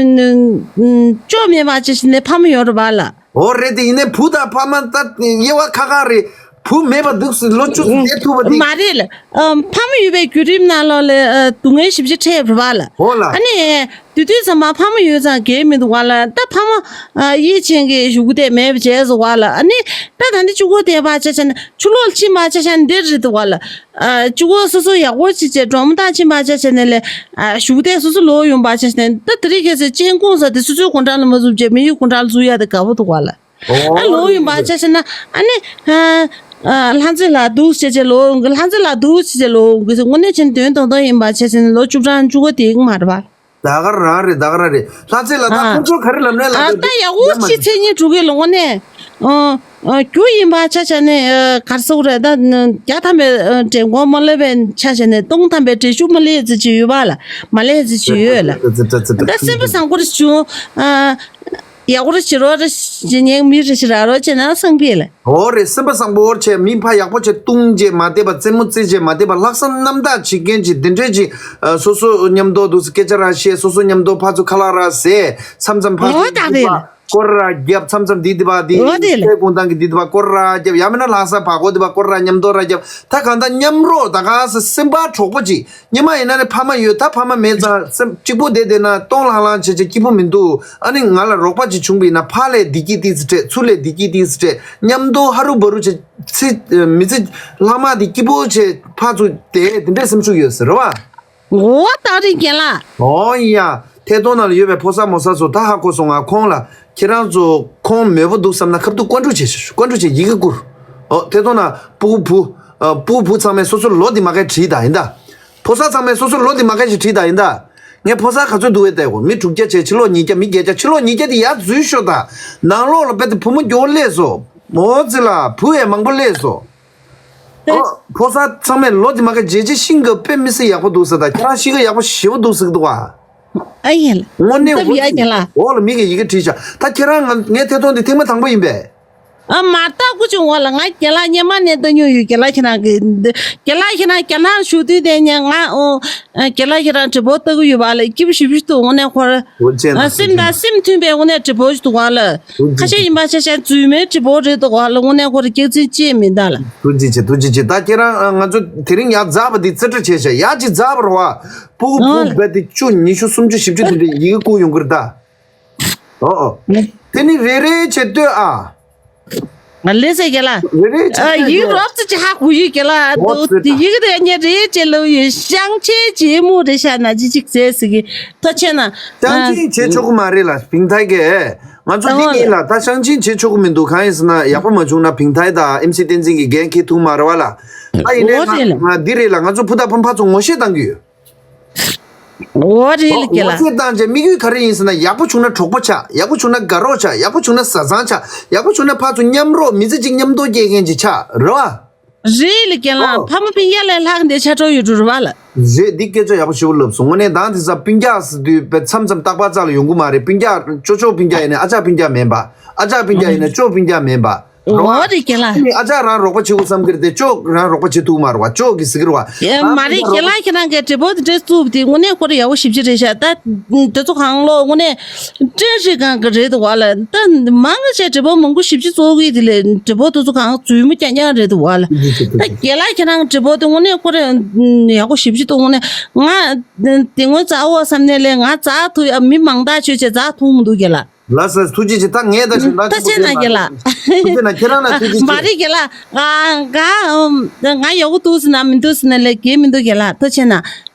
ནི་ཅོ་མེད་པ་ཅི་ཞིག་ནས་ཕ་མ་ཡོད་རེད་པ་ལ། འོ་རེད་དེ། ཡིན་ནའི་བུ་དང་ཕ་མ་ད་དབྱེ་བ་ཁ་ཁ་རེད། བུ་མེད་པ་འདུག་སེ་ལོ་བཅུ་བསྡད་ཐུབ་པ་དེ། མ་རེད་ལ། ཨ། ཕ་མ་ཡོད་པའི་བརྒྱུད་རིམ་ནང་ལོགས་ལ། ཨ། སྡུག་བསྔལ་ཞེ་པོ་ཅིག་འཕྲད་ཡོད་རེད་པ་ལ། འོ་ལ། ཨ་ནི་དེ་དུས་ཙམ་པ་ཕ་མ་ཡོད་ཙང་གལ་མི་འདུག་པ་ལ། ད་ཕ་མ། ཨ། གཡས་ཅན་གྱི་བཞུགས་བསྡད་མེད་པ་བྱས་སོང་པ་ལ། ཨ་ནི་ད་ད་འདི་གཅིག་པོ་བསྡད་པ་ཆ་བཞག་ན། ཕྱི་ལོགས་ཕྱིན་པ་ཆ་བཞག་ན་འདི་རེད་འདུག་པ་ལ། ཨ། གཅིག་པོ་སོ་སོ་ཡག་པོ་བྱས་བྱས་སྒྲོལ་མ་བཏང་ཕྱིན་པ་ཆ་བཞག་ན་ལས། ཨ། བཞུགས་བསྡད་སོ་སོ་ལོག་ཡོང་པ་ཆ་བཞག་ན། ད་དེ་རིང་ཁ་སང་ཅན་ཀུང་ཟེར་དེ་སོ་སོའི་སྒོ་འགྲམ་ལ་མ་བཙུགས་བྱས་མི་ཡི་སྒོ་འགྲམ་ལ་བཙུགས་ཡ་དེ་དགའ་པོ་འདུག་པ་ལ། ཨ། ལོག་ཡོང་པ་ཆ་བཞག་ན། ཨ་ནི། ཨ། ཨ། ལྷ་མཛེས་ལགས་འདུག་ཟེར་བྱས་ལོག་ཡོང་གི། ལྷ་མཛེས་ལགས་འདུག་ཟེར་བྱས་ལོག་ཡོང་གི། དངོས་གནས་བྱས་ན་དོན་དང་དོན་ཡིན་པ་ཆ་བཞག་ན་ལོ་བཅུ་གྲངས་བཅུ་གོ་དེ་གི་མ་རེད་པ། ད་ག་རང་རེད། ད་ག་རང་རེད། ལྷ་མཛེས་ལགས། ད། ཨ། ཁོང་ཚོ་ག་རེ་ལབ་ནས་ལབ་ཨ། འདུག་ད་ཡག་པོ་ཡ་མ་ཅིག་རེད། མཚན་ཉིད་དྲུག་གི་ལོ་དངོས་གནས། ཨ། ཨ། རྒྱུ་ཡིན་པ་ཆ་བཞག་ན། ཨ། ག་རེ་ཟེར་དགོས་རེད། ད་བརྒྱ་ཐམ་པའི། ཨ། འགྲན་སྐོར་མ་སླེབས་པའི་ཆ་བཞག་ན་སྟོང་ཐམ་པའི་འགྲན་ཞུགས་མ་སླེབས་ཙམ་ཅིག་ཡོད་པ་ལ། མ་སླེབས་ཙམ་ཅིག་ཡོད་ལ། ད་སེམས་པ་བཟང་པོ་རེ་བྱུང་། ཨ། ཡག་པོ་རེ་བྱེད་རོགས་རེ་བྱེད། ཉན་མི་རེ་བྱེད་ར་རོགས་བྱས་ན་སང་ཕོད་ལ། འོ་རེད། སེམས་པ་བཟང་པོ་བྱས། མི་ཕར་ཡག་པོ་བྱས་བཏུང་བྱས་མ་བསྡད་པ། རྩེད་མོ་རྩེ་བྱས་མ་བསྡད་པ། ལྷག་བསམ་རྣམ་དག་བྱེད་མཁན་ཅིག་དེ་འདྲས་ཅིག་ཨ། སོ་སོ་མཉམ་དུ་འདུག་སེ་སྐད་ཆ་ར་བཤད། སོ་སོ་མཉམ་དུ་ཕར་ཚུར་ཁ་ལག་ར་བཟས། མཚམས་མཚམས་ཕར་འོ་ཚུར་ད་འདུག་རེད་པ། ལ། སྐོར་ར་རྒྱབ། མཚམས་མཚམས་འདི་འདི་པ་འདི། འོ་དེ་ལ། སའི་གུང་ཐང་གི་འདི་འདི་པ་སྐོར་ར་རྒྱབ། ཡང་མིན་ན་ལྷ་ས་བར་སྐོར་འདི་པ་སྐོར་ར་མཉམ་དུ་ར་རྒྱབ། ད་གང་ལྟར་མཉམ་རོགས། ད་ག་སེ་སེམས་པ་གྲོགས་པོ་ཅིག་སྔོན་མ་ཡིན་ན་ནི་ཕ་མ་ཡོད། ད་ཕ་མ་མེད་ཙང་སེམས་གཅིག་པོ་བསྡད་བསྡད་ན་སྟོང་ལྷང་ལྷང་བྱས་བྱས་སྐྱིད་པོ་མི་འདུག་ཨ་ནི་ང་ལ་རོགས་པ་ཅིག་བྱུང་བ་ཡིན་ན། ཕར་ལ་བདེ་སྐྱིད་ཏིག་ཙི་སྤྲད། ཚུར་ལ་བདེ་སྐྱིད་ཏིག་ཙི་སྤྲད། མཉམ་དུ་ཧ་རུ་བ་རུ་བྱས། ཚེ་མི་ཚེ་ལྷག་མ་དེ་སྐྱིད་པོ་བྱས་ཕར་ཚུར་བསྡད། དེ་འདྲའི་སེམས་ཤུགས་ཡོད་ཟེར་བ། འོ་ད་རིང་རྒན་ལགས། འོ་ཡ། ཐད་གཏོང་ནང་ལ་ཡོད་པའི་ཕོ་གསར་མོ་གསར་ཚོ་ད་ཧ་གོ་སོང་ང་། ཁོང་ལ། ཁྱེད་རང་ཚོ་ཁོང་མོས་པོ་འདུག་བསམ་ན་ཁ་ཐུག་བཀའ་འདྲི་བྱེད། བཀའ་འདྲི་བྱེད། ཡི་གེ་བསྐུར། འོ། ཐད་གཏོང་ནང་སྤུ་གུ་བུ། ཨ། སྤུ་གུ་བུ་ཚང་མས་སོ་སོ་ལོ་འདི་མ་གས་བྲིས་ད་ཡིན་ད། ཕོ་གསར་ཚང་མས་སོ་སོ་ལོ་འདི་མ་གས་ཞིག་བྲིས་ད་ཡིན་ད། ངས་ཕོ་གསར་ག་ཚོད་འདུག་བས་བལྟས་གོ། མི་དྲུག་བརྒྱ་བྱས། ཕྱི་ལོགས་ཉིས་བརྒྱ། མི་བརྒྱད་བརྒྱ། ཕྱི་ལོགས་ཉིས་བརྒྱ་དེ་ཡར་འཛུལ་ཤོག་ད། ནང་ལོགས་ལ་རྦད་དེ་བུ་མོ་མགྱོགས་སླེབས་སོང་། མོ་ཙི་ལ་བུ་ཡང་མང་པོ་སླེབས་སོང་། ཨོ། ཕོ་གསར་ཚང་མས་ལོ་དེ་མ་ག་རྗེས་ཆེ་ཤིང་གི་དཔེ་མི་སྲིད་ཡག་པོ་འདུག་ཟེར། ད་ཁྱེད་རང་གཤིས་ཀ་ཡག་པོ་ཞེ་པོ་འདུག་ཟེར་གི་འདུག་ཨ། ཨ་ཡིན། དངོས་གནས་འོ་ཡ་ཡིན་ལ། འོ་ལ་མི་གིས་ཡི་གེ་བྲིས་བཞག་ད་ཁྱེད་རང་ང་ངའི་ཐད་གཏོང་འདི་ཐེངས་མ་དང་པོ་ཡིན་པས། ཨ་མ་ལྟ་སྐུ་ཆུང་བ་ལ། ང་རྒན་ལགས་སྔོན་མ་ནས་ལྟ་མྱོང་ཡོད། རྒན་ལགས་ཁྱེད་རང་གི་རྒན་ལགས་ཁྱེད་རང་རྒྱ་ནག་བཞུགས་དུས་དེ་ནས་ང་ཨོ་རྒན་ལགས་ཁྱེད་རང་བྲིས་པོ་ལྟ་གི་ཡོད་པ་ལ། སྐྱིད་པོ་ཞེ་པོ་ཞིག་འདུག་དངོས་གནས་ཁོ་རང་། ཨ་སེམས་དང་སེམས་མཐུན་པའི་དངོས་གནས་བྲིས་པོ་ཞིག་འདུག་བ་ལ། ཁ་ཤས་ཡིན་པ་ཆ་བཞག་རྫུན་མའི་བྲིས་པོ་རེད་འདུག་བ་ལ། དངོས་གནས་ཁོ་རང་སྐྱག་རྫུན་ཅི་མིན་ད་ལ། ཐུགས་རྗེ་ཆེ། ཐུགས་རྗེ་ཆེ། ད་ཁྱེད་རང་ང་ཚོ་དེ་རིང་ཡར་འཛག་པ་འདི་རྩེ་གྲ་བྱས་ཤག་ཡར་ཅིག་འཛག་པ་རེད་བ། སྤུ་གུ་ཕྲུག་རྦད་དེ་བཅུ་ཉི་ཤུ་སུམ་ཅུ་བཞི་བཅུ་དེ་འདྲ་ཡི་གེ་བསྐུར་ཡོང་གི་རེད་ད། ཨོ་ཨོ། དེ་ནི་རེ་རེ་བྱས་ལྟོས་ཨ། ང་ལེ་ཟེར་རྒན་ལགས། རེ་རེ་བྱས་ཨ་ལྟོས་ཡིག་རྒན། རོབ་ཙམ་ཅིག་ཧ་གོ་ཡོད་རྒན་ལགས། ཨོ་ཙི་ད། དེ་ཡིག་དེ་ངས་རེ་བྱས་ལབ་ཡོད། ཤང་ཆེན་ཇེ་མོ་རེད་ཤག་ན་ཅི་ཅིག་ཟེར་ཟེར་གི། ཐུགས་རྗེ་ཆེ་གནང་། ཤང་ཆེན་བྱེད་ཆོག་གི་མ་རེད་ལ། བིང་ཐའི་གས། ང་ཚོ་འདི་ངེས་ལ་ད་ཤང་ཆེན་བྱེད་ཆོག་གི་མི་འདུག་གང་ཡིན་ཟེར་ན་ཡག་པོ་མ་བྱུང་ན་བིང་ཐའི་དང་ཨེམ་སི་བསྟན་འཛིན་གྱི་འགན་འཁྱེར་ཐུབ་མ་རེད་བ་ལ། ད་ཡིན་ནའི་ང་ང་འདི་རེད་ལ། ང་ཚོ་བུ་དང་བུ་ཕར་ཚུར་ངོ་ཤེས་བཏང་གི་ཡོད། འོ་རེད་ལ་རྒན་ལགས། ངོ་ཤེས་བཏང་བྱས་དམིགས་ཡུལ་ག་རེ་ཡིན་ཟེར་ན། ཡག་པོ་བྱུང་ན་གྲོགས་པོ་ཆགས། ཡག་པོ་བྱུང་ན་དགའ་རོགས་ཆགས། ཡག་པོ་བྱུང་ན་བཟའ་ཚང་ཆགས། ཡག་པོ་བྱུང་ན་ཕར་ཚུར་མཉམ་རོགས། མི་ཚེ་གཅིག་མཉམ་དུ་སྐྱེལ་མཁན་ཅིག་ཆགས་རེད་བ། རེད་ལ་རྒན་ལགས། ཨོ། ཕ་མ་སྤུན་ཀྱག་ལས་ལྷག་འདི་ཆ་འགྲོ་ཡོད་འགྲོ་རུ་བ་ལ། རེད། འདི་སྐད་ཆ་ཡག་པོ་ཞེ་པོ་ལབ་སོང་། དངོས་གནས་ད་དེང་སང་སྤུན་ཀྱག་ཟེར་དུས་པའི་མཚམས་མཚམས་རྟག་པར་རྩ་ལ་ཡོང་གི་མ་རེད། སྤུན་ཀྱག་ཅོ་ཅོ་སྤུན་ཀྱག་ཡིན་ནའི་ཨ་ཅག་སྤུན་ཀྱག་མིན་པ། ཨ་ཅག་སྤུན་ཀྱག་ཡིན་ནའི་ཅོ་སྤུན་ཀྱག་མིན་པ། འོ་རེད་རྒན་ལགས། ཨ་ཅག་རང་རོགས་པ་བྱེད་དགོས་བསམ་གི་རེད་དེ་ཅོ་རང་རོགས་པ་བྱེད་ཐུབ་མ་རེད་བ། ཅོ་གི་ཟེར་གི་རེད་བ། ཡ་མ་རེད་རྒན་ལགས། ཁྱེད་རང་གིས་འབྲས་བུ་དེ་འདྲ་བཙུགས་དེ་དངོས་གནས་ཁོ་རང་ཡག་པོ་ཞེ་པོ་ཅིག་རེད་ཤག་ད་དེ་ཚོ་གང་ལོ་དངོས་གནས་སྤྲད་རེས་གང་གི་རེད་འདུག་བ་ལ། ད་མང་ཆེ་འབྲས་བུ་མང་པོ་ཞེ་པོ་ཅིག་བཙུགས་གི་དེ་ལས་འབྲས་བུ་དེ་ཚོ་གང་རྫུན་མ་རྐྱང་རྐྱང་རེད་འདུག་བ་ལ། ད་རྒན་ལགས་ཁྱེད་རང་འབྲས་བུ་དེ་དངོས་གནས་ཁོ་རང་ཡག་པོ་ཞེ་པོ་ཅིག་འདུག་དངོས་གནས་ང་དེ་སྔོན་བཙལ་བ་བསམ་ནས་ལས་ང་བཙལ་ཐུབ་ཡ་མི་མང་དག་ཆོས་ཆེ་བཙལ་ཐུབ་མི་འདུག་རྒན་ལགས། ལགས་སོ། ཐུགས་རྗེ་ཆེ། ད་ངས་ད་ཞུ་ད་ཐུགས་རྗེ་ཆེ་གནང་རྒན་ལགས། ཐུགས་རྗེ་གནང་། ཁྱེད་རང་ལ་ཐུགས་རྗེ་ཆེ། མ་རེད་རྒན་ལགས། ང་ང་ང་ཡག་པོ་འདུག་ཟེར་ན་མི་འདུག་ཟེར་ན་ལས་འགན་མི་འདུག་རྒན་ལགས། ཐུགས་རྗེ་ཆེ་གནང་།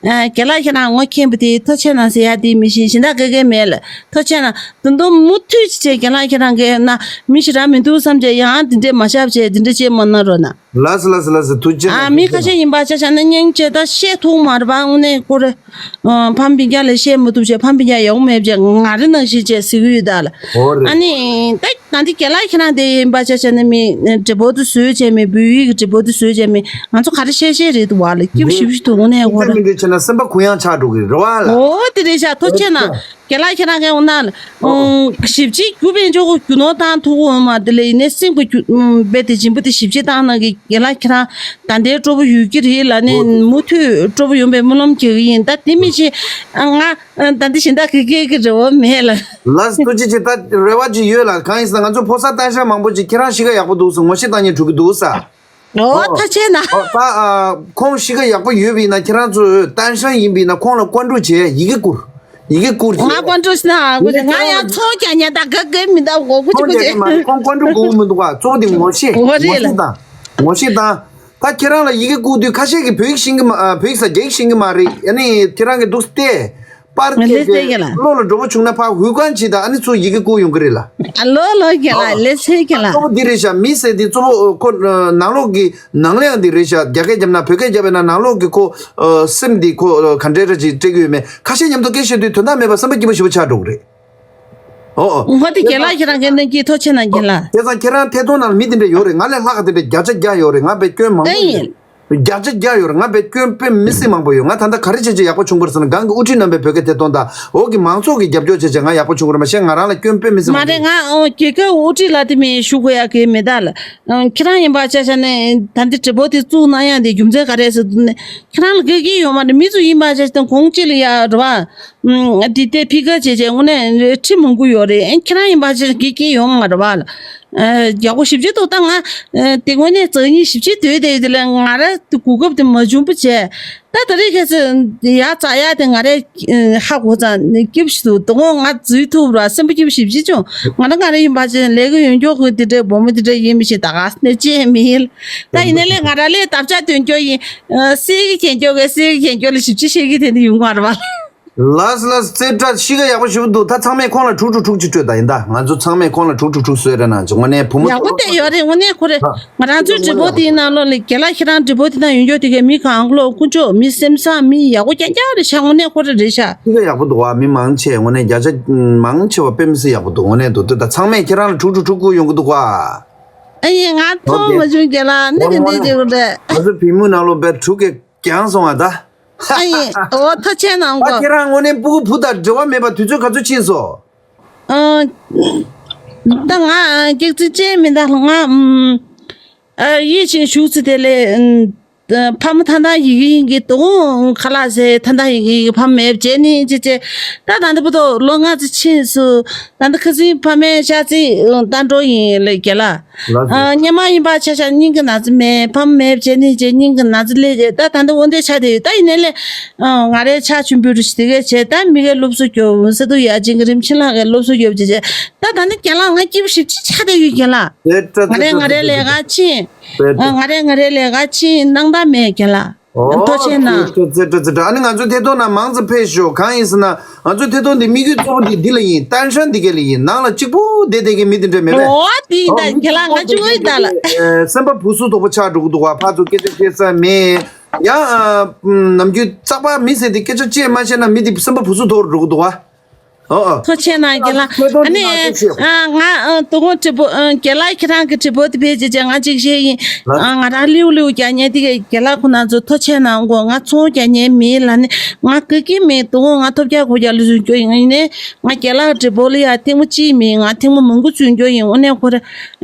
རྒན་ལགས་ཁྱེད་རང་ངོ་མཁྱེན་པ་དེ་ཐུགས་རྗེ་ཆེ་གནང་ཟེར་ཡ་དེ་མི་ཤེས་གཞན་དག་ག་གེ་མེད་ལ། ཐུགས་རྗེ་ཆེ་གནང་། ད་དུང་མུ་མཐུད་བྱས་རྒན་ལགས་ཁྱེད་རང་གིས་ན་མི་ཞེ་དྲག་མི་འདུག་བསམ་བྱས་ཡང་དེ་འདྲས་མ་བཞག་བྱས་དེ་འདྲས་བྱས་མ་གནང་རོགས་གནང་། ལགས་སོ་ལགས་སོ་ལགས་སོ། ཐུགས་རྗེ་ཆེ། ཨ་མི་ཁ་ཤས་ཡིན་པ་ཆ་བཞག་ན་སྙིང་རྗེ་ད་བཤད་ཐུབ་མ་རེད་པ། དངོས་གནས་ཁོ་རེ། ཨ་ཕམ་སྤུན་ཀྱག་ལ་བཤད་མ་ཐུབ་བྱས་ཕམ་སྤུན་ཀྱག་ཡག་པོ་མེད་བྱས་ང་རེ་ནང་བཞིན་བྱས་ཟེར་གི་ཡོད་ད་ལ། འོ་རེད། ཨ་ནི་ད་ད་འདི་རྒན་ལགས་ཁྱེད་རང་དེ་ཡིན་པ་ཆ་བཞག་ན་མི་འབྲས་བུ་དེ་བཟོས་བྱས་མི་བོད་ཡིག་གི་འབྲས་བུ་དེ་བཟོས་བྱས་མི་ང་ཚོ་ག་རེ་བཤད་བཤད་རེད་འདུག་བ་ལ། སྐྱིད་པོ་ཞེ་པོ་ཞིག་འདུག་དངོས་གནས་ཁོ་རེ། མི་འདྲ་བྱས་ན་སེམས་པ་གུ་ཡངས་ཆགས་འགྲོ་གི་རེད་བ་ལ། འོ་དེ་རེད་ཤག་ཐུགས་རྗེ་ཆེ་གནང་། རྒན་ལགས་ཁྱེད་རང་གིས་འོ་ན། ཨོ། ཞིབ་ཅིག་རྒྱུ་དཔལ་འབྱོར་གྱི་རྒྱུ་ནོར་བཏང་ཐུབ་ཀྱི་ཡོད་མ་རེད་དེ་ལས་ཡིན་ནའི་སེམས་ཀྱི་རྒྱུ་དཔལ་དེ་སྦྱིན་པ་དེ་ཞིབ་ཅིག་བཏང་གནང་གི་རྒན་ལགས་ཁྱེད་རང་ད་ལྟའི་སྤྲོ་པོ་ཡོད་ཀྱི་རེད་ལབ་ནས་ཨོ། མུ་མཐུད་སྤྲོ་པོ་ཡོང་པའི་སྨོན་ལམ་རྒྱག་གི་ཡིན། ད་དེ་མིན་ཕྱིན་ང་ད་ལྟ་གཞན་དག་གི་སྐད་ཀྱི་རེ་བ་མེད་ལ། ལགས་སོ། ཐུགས་རྗེ་ཆེ། ད་རེ་བ་ཅིག་ཡོད་ལ། གང་ཡིན་ཟེར་ན་ང་ཚོ་ཕོ་གསར་སྟག་ཤར་མང་པོ་ཅིག་ཁྱེད་རང་གཤིས་ཀ་ཡག་པོ་འདུག་ཟེར་ངོ་ཤེས་བཏང་མཁན་འགྲོ་གི་འདུག་ས། ཨོ། ཨོ། ཐུགས་རྗེ་ཆེ་གནང་། ཨོ། ད་ཨ་ཁོང་གཤིས་ཀ་ཡག་པོ་ཡོད་པ་ཡིན་ན་ཁྱེད་རང་ཚོ་སྟག་ཤར་ཡིན་པ་ཡིན་ན་ཁོང་ལ་བཀའ་འདྲི་བྱས་ཡི་གེ་བསྐུར། ཡི་གེ་བསྐུར་ང་བྱས། བཀའ་འདྲི་ཞུ་ན་ཨ་ཁུ་ཡི་གེ་ང་ཡང་ཚོགས་ཀྱང་ཉན་ད་ག་གེ་མི་འདུག་གོ་གུ་ཅི་ཁོང་གོ་ཅི་ལས་མ་རེད། ཁོང་བཀའ་འདྲི་དགོས་མི་འདུག་ག་གཙོ་བོ་དེ་ངོ་ཤེས། ངོ་ཤེས་དང་། ངོ་ཤེས་དང་། ད་ཁྱེད་རང་ལ་ཡི་གེ་བསྐུར་དུས་ཁ་ཤས་ཀྱིས་བོད་ཡིག་ཤེས་ཀྱི་མ་ཨ་བོད་ཡིག་ས་རྒྱ་ཡིག་ཤེས་ཀྱི་མ་རེད། ཨ་ནི་ཁྱེད་རང་གིས་འདུག་སྟེ། པར་ང་སྐད་ལེ་ཚན་དེ་གྱི་ལ། བློ་ལ་འགྲོ་པོ་བྱུང་ན་ཕར་ཧུའུ་ཀན་བྱེད་དང་ཨ་ནི་ཚོ་ཡི་གེ་བསྐུར་ཡོང་གི་རེད་ལ། ཨ་ལོ་ལོ་གྱི་ལ། ཨོ། ལེ་ཚན་གྱི་ལ། གཙོ་བོ་འདི་རེད་ཤག་མི་ཟེར་འདི་གཙོ་བོ་ཁོ་ནང་ལོགས་ཀྱི་ནང་གླེང་འདི་རེད་ཤག་རྒྱ་སྐད་རྒྱབ་ན་བོད་སྐད་རྒྱབ་པ་ཡིན་ན་ནང་ལོགས་ཀྱི་ཁོ་སེམས་འདི་ཁོ་ག་འདྲས་ར་ཅིག་སྤྲད་ཀྱི་ཡོད་མེད། ཁ་ཤས་མཉམ་དུ་སྐད་བཤད་དུས་དོན་དག་མེད་པ་སེམས་པ་སྐྱིད་པོ་ཞེ་པོ་ཆགས་འགྲོ་གི་རེད། ཨོ་ཨོ། ང་དེ་རྒན་ལགས་ཁྱེད་རང་གི་གནས་ཀྱི་ཐུགས་རྗེ་ཆེ་གནང་རྒན་ལགས། བྱས་ཙང་ཁྱེད་རང་ཐད་གཏོང་ནང་ལ་མི་དེ་འདྲ་ཡོད་རེད། ང་ལས་ལྷག་ག་དེ་འདྲ་བརྒྱ་ཆ་བརྒྱ་ཡོད་རེད། ང་བས་སྐྱོན་མང་པོ་ཡོད་རེད། བརྒྱ་ཆ་བརྒྱ་ཡོད་རེད། ང་བས་སྐྱོན་དཔེ་མི་སྲིད་མང་པོ་ཡོད། ང་ད་ལྟ་ག་རེ་བྱས་བྱས་ཡག་པོ་བྱུང་བ་རེད་ཟེར་ན་སྒང་གི་དབུ་ཁྲིད་རྣམ་པས་བོད་སྐད་ཐད་གཏོང་དང་འོག་གི་མང་ཚོགས་ཀྱིས་རྒྱབ་སྐྱོར་བྱས་བྱས་ང་ཡག་པོ་བྱུང་བ་རེད། མ་གཞི་ང་རང་ལ་སྐྱོན་དཔེ་མི་སྲིད་མ་མང་པོ་རེད། ང་ཨོ་རྒྱལ་ཁབ་དབུ་ཁྲིད་ལ་དེ་མིན་ཞུ་དགོས་ཡག་གི་མེད་ད་ལ། ཁྱེད་རང་ཡིན་པ་ཆ་བཞག་ནས་ད་འདི་དྲི་བ་དེ་བཙུགས་གནང་ཡག་དེ་རྒྱུ་མཚན་ག་རེ་ཟེར་དུས་ནས་ཁྱེད་རང་ལ་དགེ་རྒན་ཡོད་མ་རེད། མི་ཚོ་ཡིན་པ་ཆ་བཞག་ནས་གོང་གཅིག་ལ་ཡ་རེད་བ། ཨུམ། དེ་ལྟའི་ཕི་ག་བྱས་བྱས་དངོས་གནས་ཁྲི་མང་པོ་ཡོད་རེད། ཨེ་ཁྱེད་རང་ཡིན་པ་ཅིག་དགེ་རྒན་ཡོང་མ་རེད་བ་ལ། ཨ་ཡག་པོ་ཞིབ་ཅིག་འདུག་ད་ང་ཨ་དེ་དངོས་གནས་རྩ་ཉིད་ཞིབ་ཅིག་སྡོད་དེ་དེ་ལ་ང་ར་དེ་གོ་སྐབས་དེ་མ་བྱུང་བ་བྱས། ད་ད་རེས་ཁ་སང་ཡ་ཙ་ཡ་དེ་ང་རས་ཨ་ཧ་གོ་ཙང་ནས་སྐྱིད་པོ་ཞིག་འདུག་དོ་དགོང་ང་འཛུལ་ཐུབ་ར་སེམས་པ་སྐྱིད་པོ་ཞིབ་ཅིག་བྱུང་། ང་ར་ང་ར་ཡིན་པ་ཅིག་ལས་ཀ་ཡོང་རྒྱུ་གི་དེ་འདྲའི་སྦོམ་དེ་འདྲ་ཡིན་མི་ཤེས། ད་ག་ནས་ཅི་ཡང་མི་ཡིན། ད་ཡིན་ནའི་ལས་ང་ར་ལས་དམ་བཅའ་འདོན་རྒྱུ་ཡིན། ཨ་གསེར་གྱི་གྱེན་རྒྱུ་གི་གསེར་གྱི་གྱེན་རྒྱུ་ལ་ཞིབ་ཅིག་བཤད་གི་དེ་འདྲ་ཡོང་གི་མ་རེད་བ། ལགས་ལགས། རྩེ་བཀྲ་གཤིས་ཀ་ཡག་པོ་ཞེ་པོ་འདུག་ད་ཚང་མས་ཁོང་ལ་དྲུག་དྲུག་དྲུག་ཅིག་སྤྲོད་ད་ཡིན་ད། ང་ཚོ་ཚང་མས་ཁོང་ལ་དྲུག་དྲུག་དྲུག་གསོལ་རས་གནང་བྱུང་། དངོས་གནས་བུ་མོ་ཡག་པོ་བསྟན་ཡོད་རེད། དངོས་གནས་ཁོ་རེ་ང་རང་ཚོའི་དྲི་བ་དེའི་ནང་ལོགས་ལ་རྒན་ལགས་ཁྱེད་རང་དྲི་བ་དེ་ནང་ཡོང་རྒྱུ་དེ་གའི་མི་གང་ལོ་དཀོན་མཆོག་མི་སེམས་བཟང་མི་ཡག་པོ་རྐྱང་རྐྱང་རེད་ཤག་དངོས་གནས་ཁོ་རེ་རེད་ཤག་གཤིས་ཀ་ཡག་པོ་འདུག་བ། མི་མང་ཆེ་དངོས་གནས་བརྒྱ་ཆ་མང་ཆེ་བ་དཔེ་མི་སྲིད་ཡག་པོ་འདུག་དངོས་གནས་འདུག་དེ་ད་ཚང་མས་ཁྱེད་རང་ལ་དྲུག་དྲུག་དྲུག་བསྐུར་ཡོང་གི་འདུག་བ། ཨ་ཡིན་ང་ཐོག་མ་བྱུང་རྒན་ལགས་ནི་གི་འདི་དེ་རུ་རེད། ང་ཚོ་བི་མུ་ནང་ལོ་བས་དྲུག་གི་གྱང་སོང་བ་ད། ཨ་ཡིན། འོ་ཐུགས་རྗེ་ཆེ་གནང་གོ། ད་ཁྱེད་རང་དངོས་གནས་སྤུ་གུ་བུ་དང་འབྲེལ་བ་མེད་པ་དུས་ཚོད་ག་ཚོད་ཕྱིན་སོང་། ཨ། ད་ང་སྐྱག་རྫུན་ཅན་མི་འདུག་ང་ཨ་ཡིད་ཆེས་ཞུགས་ཚེ་དེ་ལས་ཨ་ཕ་མ་ཐང་ཐང་ཡི་གེ་ཡིན་གྱི་དོ་ཁ་ལག་ཟེར་ཐང་ཐང་ཡི་གེ་ཡིན་གྱི་ཕ་མ་མེད་བྱས་ནི་ཅི་ཅི་ད་ད་འདི་བུ་དོ་ལོ་ལྔ་ཙི་ཕྱིན་སོང་། ད་འདི་ཁ་སང་ཕ་མའི་ཤ་ཚིག་ད་འགྲོ་ཡིན་ལས་རྒྱལ་ལ། ལགས་སོ། ཨ་སྔོན་མ་ཡིན་པ་ཆ་བཞག་སྙིང་གི་ན་ཚ་མེད། ཕ་མ་མེད་བྱས་ནི་བྱས་སྙིང་གི་ན་ཚ་སླེབས་རྗེས་ད་ད་ལྟ་འོ་འདྲའི་ཆ་དེ་ཡོད། ད་ཡིན་ནའི་ལས་ཨ་ང་རའི་ཕྱག་མཆོད་འབུལ་རུ་ཞིག་དེ་གས་བྱས། ད་མི་གའི་སློབ་གསོ་རྒྱོབ། ས་འདུ་ཡ་ཅིང་གི་རིམ་ཆེན་ལགས་ཀྱི་སློབ་གསོ་རྒྱོབ་བྱས་བྱས་ད་ད་ནི་རྒན་ལགས་ང་སྐྱིད་པོ་ཞེ་པོ་ཅིག་ཆགས་བསྡད་ཡོད་རྒན་ལགས། ང་རའི་ང་རའི་ལས་ཀ་ཕྱིན། ཨ་ང་རའི་ང་རའི་ལས་ཀ་ཕྱིན་སྣང་དག་མེད་རྒན་ལགས། ཨོ། ཐུགས་རྗེ་ཆེ་གནང་། ཙི་ཙི་ཙི་ཙི། ཨ་ནི་ང་ཚོའི་ཐད་གཏོང་ནང་མང་ཙམ་ཕེབས་ཤོག་གང་ཡིན་ཟེར་ན་ང་ཚོའི་ཐད་གཏོང་འདི་དམིགས་ཡུལ་གཙོ་བོ་འདི་འདི་ལ་ཡིན། ཏན་ཧྲན་འདི་ག་ལ་ཡིན། ནང་ལ་གཅིག་པུ་བསྡད་བསྡད་མཁན་མི་འདི་འདྲ་མེད་པས། ཨོ་དེ་ཡིན་ད་ཨོ་མི་ཁྱེད་ལ་ང་གཅིག་པུ་ཡིན་ད་ལ། ཨེ་སེམས་པ་བུ་སུ་དོག་པོ་ཆགས་འགྲོ་གི་འདུག་བ། ཕར་ཚུར་སྐད་ཆ་བཤད་ས་མེད། ཡང་ཨ་ནམ་རྒྱུན་རྩག་པ་མི་ཟེར་དེ་སྐད་ཆ་བཅད་མ་བཤད་ན་མི་འདི་སེམས་པ་བུ་སུ་དོག་འགྲོ་གི་འདུག་བ། ཨ་ཨ། ཐུགས་རྗེ་གནང་རྒན་ལགས། ཁྱེད་རང་ཨ་ནི་ནང་དུ་ཤེས། ཨ་ང་ཨ་དོ་དགོང་དྲི་བ་ཨ་རྒན་ལགས་ཁྱེད་རང་གི་དྲི་བ་དེ་ཕལ་ཆེར་ང་གཅིག་བཤད་ཡིན། ལགས། ཨ་ང་རང་ལིའུ་ལིའུ་རྒྱག་མཁན་དེ་གི་རྒན་ལགས་ཁོང་རྣམ་ཚོ་ཐུགས་རྗེ་གནང་གོ། ང་ཚོང་རྒྱག་མཁན་མིན་ལབ་ནས་ང་དགེ་རྒན་མིན། དོ་དགོང་ང་ཐོབ་རྒྱག་གོ་རྒྱག་ལུས་སུ་སྐྱོ་ཡིན། ཡིན་ནའི་ང་རྒན་ལགས་དྲི་བ་ལ་ཡ་ཐེངས་མ་གཅིག་མིན། ང་ཐེངས་མ་མང་པོ་ཚུར་སྐྱོ་ཡིན། དངོས་གནས་ཁོ་ར་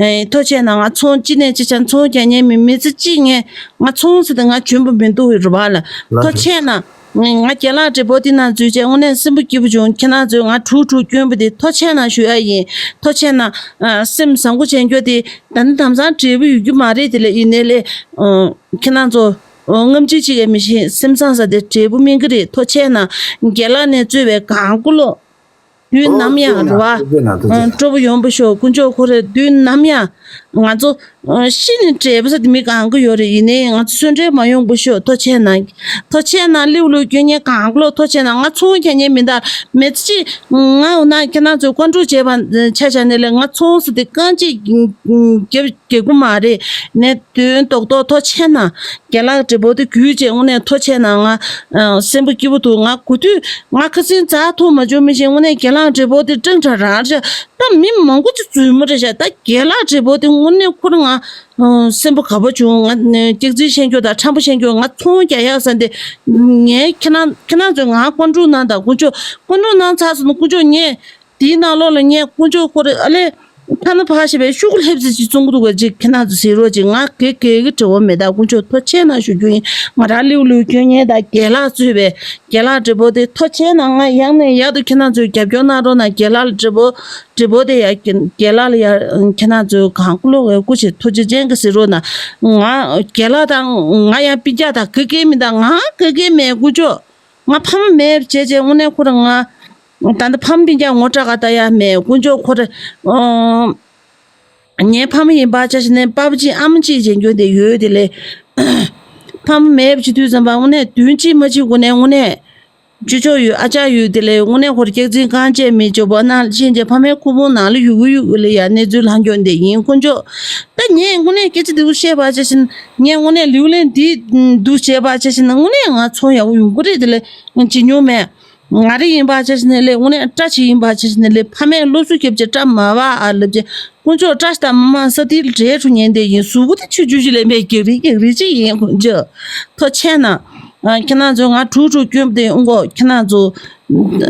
ཨེ་ཐུགས་རྗེ་གནང་། ང་ཚོང་ཅི་ནས་ཅི་བྱ་ཚོང་རྒྱག་མཁན་མིན། མི་ཚེ་གཅིག་ངས་ང་ཚོང་ཟེར་ཏེ་ང་འཇོན་པོ་མི་འདུག་རེད་བ་ལ། ལགས་ཐུགས་རྗེ་གནང་། ང་རྒན་ལགས་དྲི་བ་འདི་ནང་འཛུལ་བྱས་དངོས་གནས་སེམས་པ་སྐྱིད་པོ་བྱུང་། ཁྱེད་རང་ཚོས་ང་དྲུག་དྲུག་བསྐྱོན་པ་དེ་ཐུགས་རྗེ་གནང་ཞུ་ཡ་ཡིན། ཐུགས་རྗེ་གནང་། ཨ་སེམས་བཟང་པོ་བྱེད་རྒྱུ་དེ་ད་ནི་དམ་སང་འབྲས་བུ་ཡོད་རྒྱུ་མ་རེད། དེ་ལས་ཡིན་ནའི་ལས་ཨ་ཁྱེད་རང་ཚོ་ཨ་སྔ་ཕྱི་གཅིག་ཡང་མི་ཤེས། སེམས་བཟང་ས་དེ་འབྲས་བུ་སྨིན་གི་རེད། ཐུགས་རྗེ་གནང་། རྒན་ལགས་ནས་གཙོས་པའི་གང་བློ་དུས་ནམ་ཡང་རེད་བ། ཨ་སྤྲོ་པོ་ཡོང་པ་ཤོག་དཀོན་མཆོག་ཁོ་རེ་དུས་ནམ་ཡང་ང་ཚོ་ཨ་ཤི་ནས་འབྲས་བུ་ཟ་དེ་མི་གང་གི་ཡོད་རེད། ཡིན་ནའི་ང་ཚོ་གསོན་བྲལ་མ་ཡོང་པ་ཤོག་ཐུགས་རྗེ་གནང་། ཐུགས་རྗེ་གནང་། ལིའུ་ལིའུ་སྐྱོན་ཉེ་གང་བློ་ཐུགས་རྗེ་གནང་། ང་ཚོང་རྒྱག་མཁན་མི་འདུག་མི་ཚེ་གཅིག་ང་འོ་ན་ཁྱེད་རང་ཚོས་བཀའ་འདྲི་བྱས་པ་ཆ་བཞག་ནས་ལས་ང་ཚོང་ཟ་དེ་རྐང་གཅིག་རྒྱབ་རྒྱག་གི་མ་རེད། ནས་དོན་རྡོག་རྡོག་ཐུགས་རྗེ་གནང་། རྒན་ལགས་དྲི་བ་དེ་གུས་བྱས་དངོས་གནས་ཐུགས་རྗེ་གནང་། ང་ཨ་སེམས་པ་སྐྱིད་པོ་འདུག་ང་གོ་དུས་ང་ཁ་སང་རྩ་ཐུག་མ་བྱུང་མི་ཤེས། དངོས་གནས་རྒན་ལགས་དྲི་བ་དེ་སྤྲིན་ཁྲ་རང་རེད། ད་མི་མང་པོ་ཅིག་རྫུན་མ་རེད་ཤག་ད་རྒན་ལགས་དྲི་བ་དེ་དངོས་གནས་ཁོ་རང་ང་ཨ་སེམས་པ་དགའ་པོ་བྱུང་། ང་སྐྱག་རྫུན་བཤད་རྒྱུ་དང་ཁྲམ་པ་བཤད་རྒྱུ་ང་ཚོང་རྒྱག་ཡག་ས་འདི་ངས་ཁྱེད་རང་ཁྱེད་རང་ཚོས་ང་བཀའ་འདྲི་གནང་དང་། དཀོན་མཆོག་བཀའ་འདྲི་གནང་ཚར་སོང་ན་དཀོན་མཆོག་ངས། དེའི་ནང་ལོགས་ལ་ངས་དཀོན་མཆོག་ཁོ་རེ་ཨ་ལས་ཐ་ན་ཕ་ཞེས་པའི་ཤུགས་ལྷེབ་ཙི་ཅིག་བཙོང་གི་འདུག་ག་ཅིག་ཁྱེད་རང་ཚོ་ཟེར་རོགས་ཅིག་ང་དགེ་རྒན་གྱི་དྲི་བ་མེད། ད་དཀོན་མཆོག་ཐུགས་རྗེ་གནང་ཞུ་རྒྱུ་ཡིན། ང་རང་ལིའུ་ལིའུ་སྐྱོན་ཉེ་ད་རྒན་ལགས་གཙོས་པའི་རྒན་ལགས་དྲི་བ་དེ་ཐུགས་རྗེ་གནང་། ང་ཡང་ནས་ཡང་དུ་ཁྱེད་རང་ཚོས་རྒྱབ་སྐྱོར་གནང་རོགས་གནང་། རྒན་ལགས་ལ་དྲི་བ་དྲི་བ་དེ་ཡ་རྒན་ལགས་ལ་ཡ་ཁྱེད་རང་ཚོས་གང་བློ་འོས་སྐུ་ཞེས་ཐུགས་རྗེ་ཅན་གྱི་ཟེར་རོགས་གནང་། ང་རྒན་ལགས་དང་ང་ཡང་སྤུན་ཀྱག་དང་དགེ་རྒན་མིན། ད་ང་དགེ་རྒན་མེད། དཀོན་མཆོག་ང་ཕ་མ་མེད་བྱས་བྱས་དངོས་གནས་ཁོ་རང་ང་ད་ལྟ་ཕ་མ་སྤུན་ཀྱག་ངོ་སྐྲག་ག་ད་ཡ་མེད། དཀོན་མཆོག་ཁོ་རང་ངའི་ཕ་མ་ཡིན་པ་ཆ་བཞག་ནས་པ་ཕ་གཅིག་ཨ་མ་གཅིག་བྱེད་རྒྱུ་དེ་ཡོད། དེ་ལས་ཕ་མ་མེད་བྱེད་དུས་ཙམ་པ་དངོས་གནས་དུས་གཅིག་མ་གཅིག་སྒོ་ནས་དངོས་གནས་ཅོ་ཅོ་ཡོད། ཨ་ཅག་ཡོད། དེ་ལས་དངོས་གནས་ཁོ་རང་སྐྱག་རྫུན་གང་བྱས་མེད། ཅོ་བ་ནང་ལ་ཕྱིན་བྱས་ཕ་མའི་ཁུ་བོ་ནང་ལ་ཡུག་གུ་ཡུག་གུ་ལ་ཡ་གནས་ཚུལ་ལྷག་མགྱོགས་འདི་ཡིན། དཀོན་མཆོག་ད་ངས་དངོས་གནས་སྐད་ཆ་འདི་བཤད་པ་ཆ་བཞག་ན་ངས་དངོས་གནས་ལིའུ་ལན་འདི་འདུག་བྱས་པ་ཆ་བཞག་ན་དངོས་གནས་ང་ཚོང་ཡག་པོ་ཡོང་གི་རེད། དེ་ལས་ང་བྱེད་མྱོང་མེད། ང་རེ་ཡིན་པ་ཆ་བཞག་ན་ལས་དངོས་གནས་སྐྲ་ཆེ་ཡིན་པ་ཆ་བཞག་ན་ལས་ཕ་མས་སློབ་གསོ་བརྒྱབ་ཅེས་སྐྲ་མ་བ་ཨ་ལབ་ཅེས་དཀོན་མཆོག་སྐྲ་ཞིག་དང་མ་མ་ས་དེ་འདྲའི་འཁྲུ་ཉན་དེ་ཡིན། གཟུགས་པོ་དེ་ཆུ་ཆུ་ཞིག་ལས་མེད། རྒྱག་རེས་རྒྱག་རེས་ཅི་ཡིན། དཀོན་མཆོག་ཐུགས་རྗེ་གནང་། ཨ་ཁྱེད་རང་ཚོ་ང་དྲུག་དྲུག་སྐྱོན་པ་དེ་ཨུ་གོ་ཁྱེད་རང་ཚོ་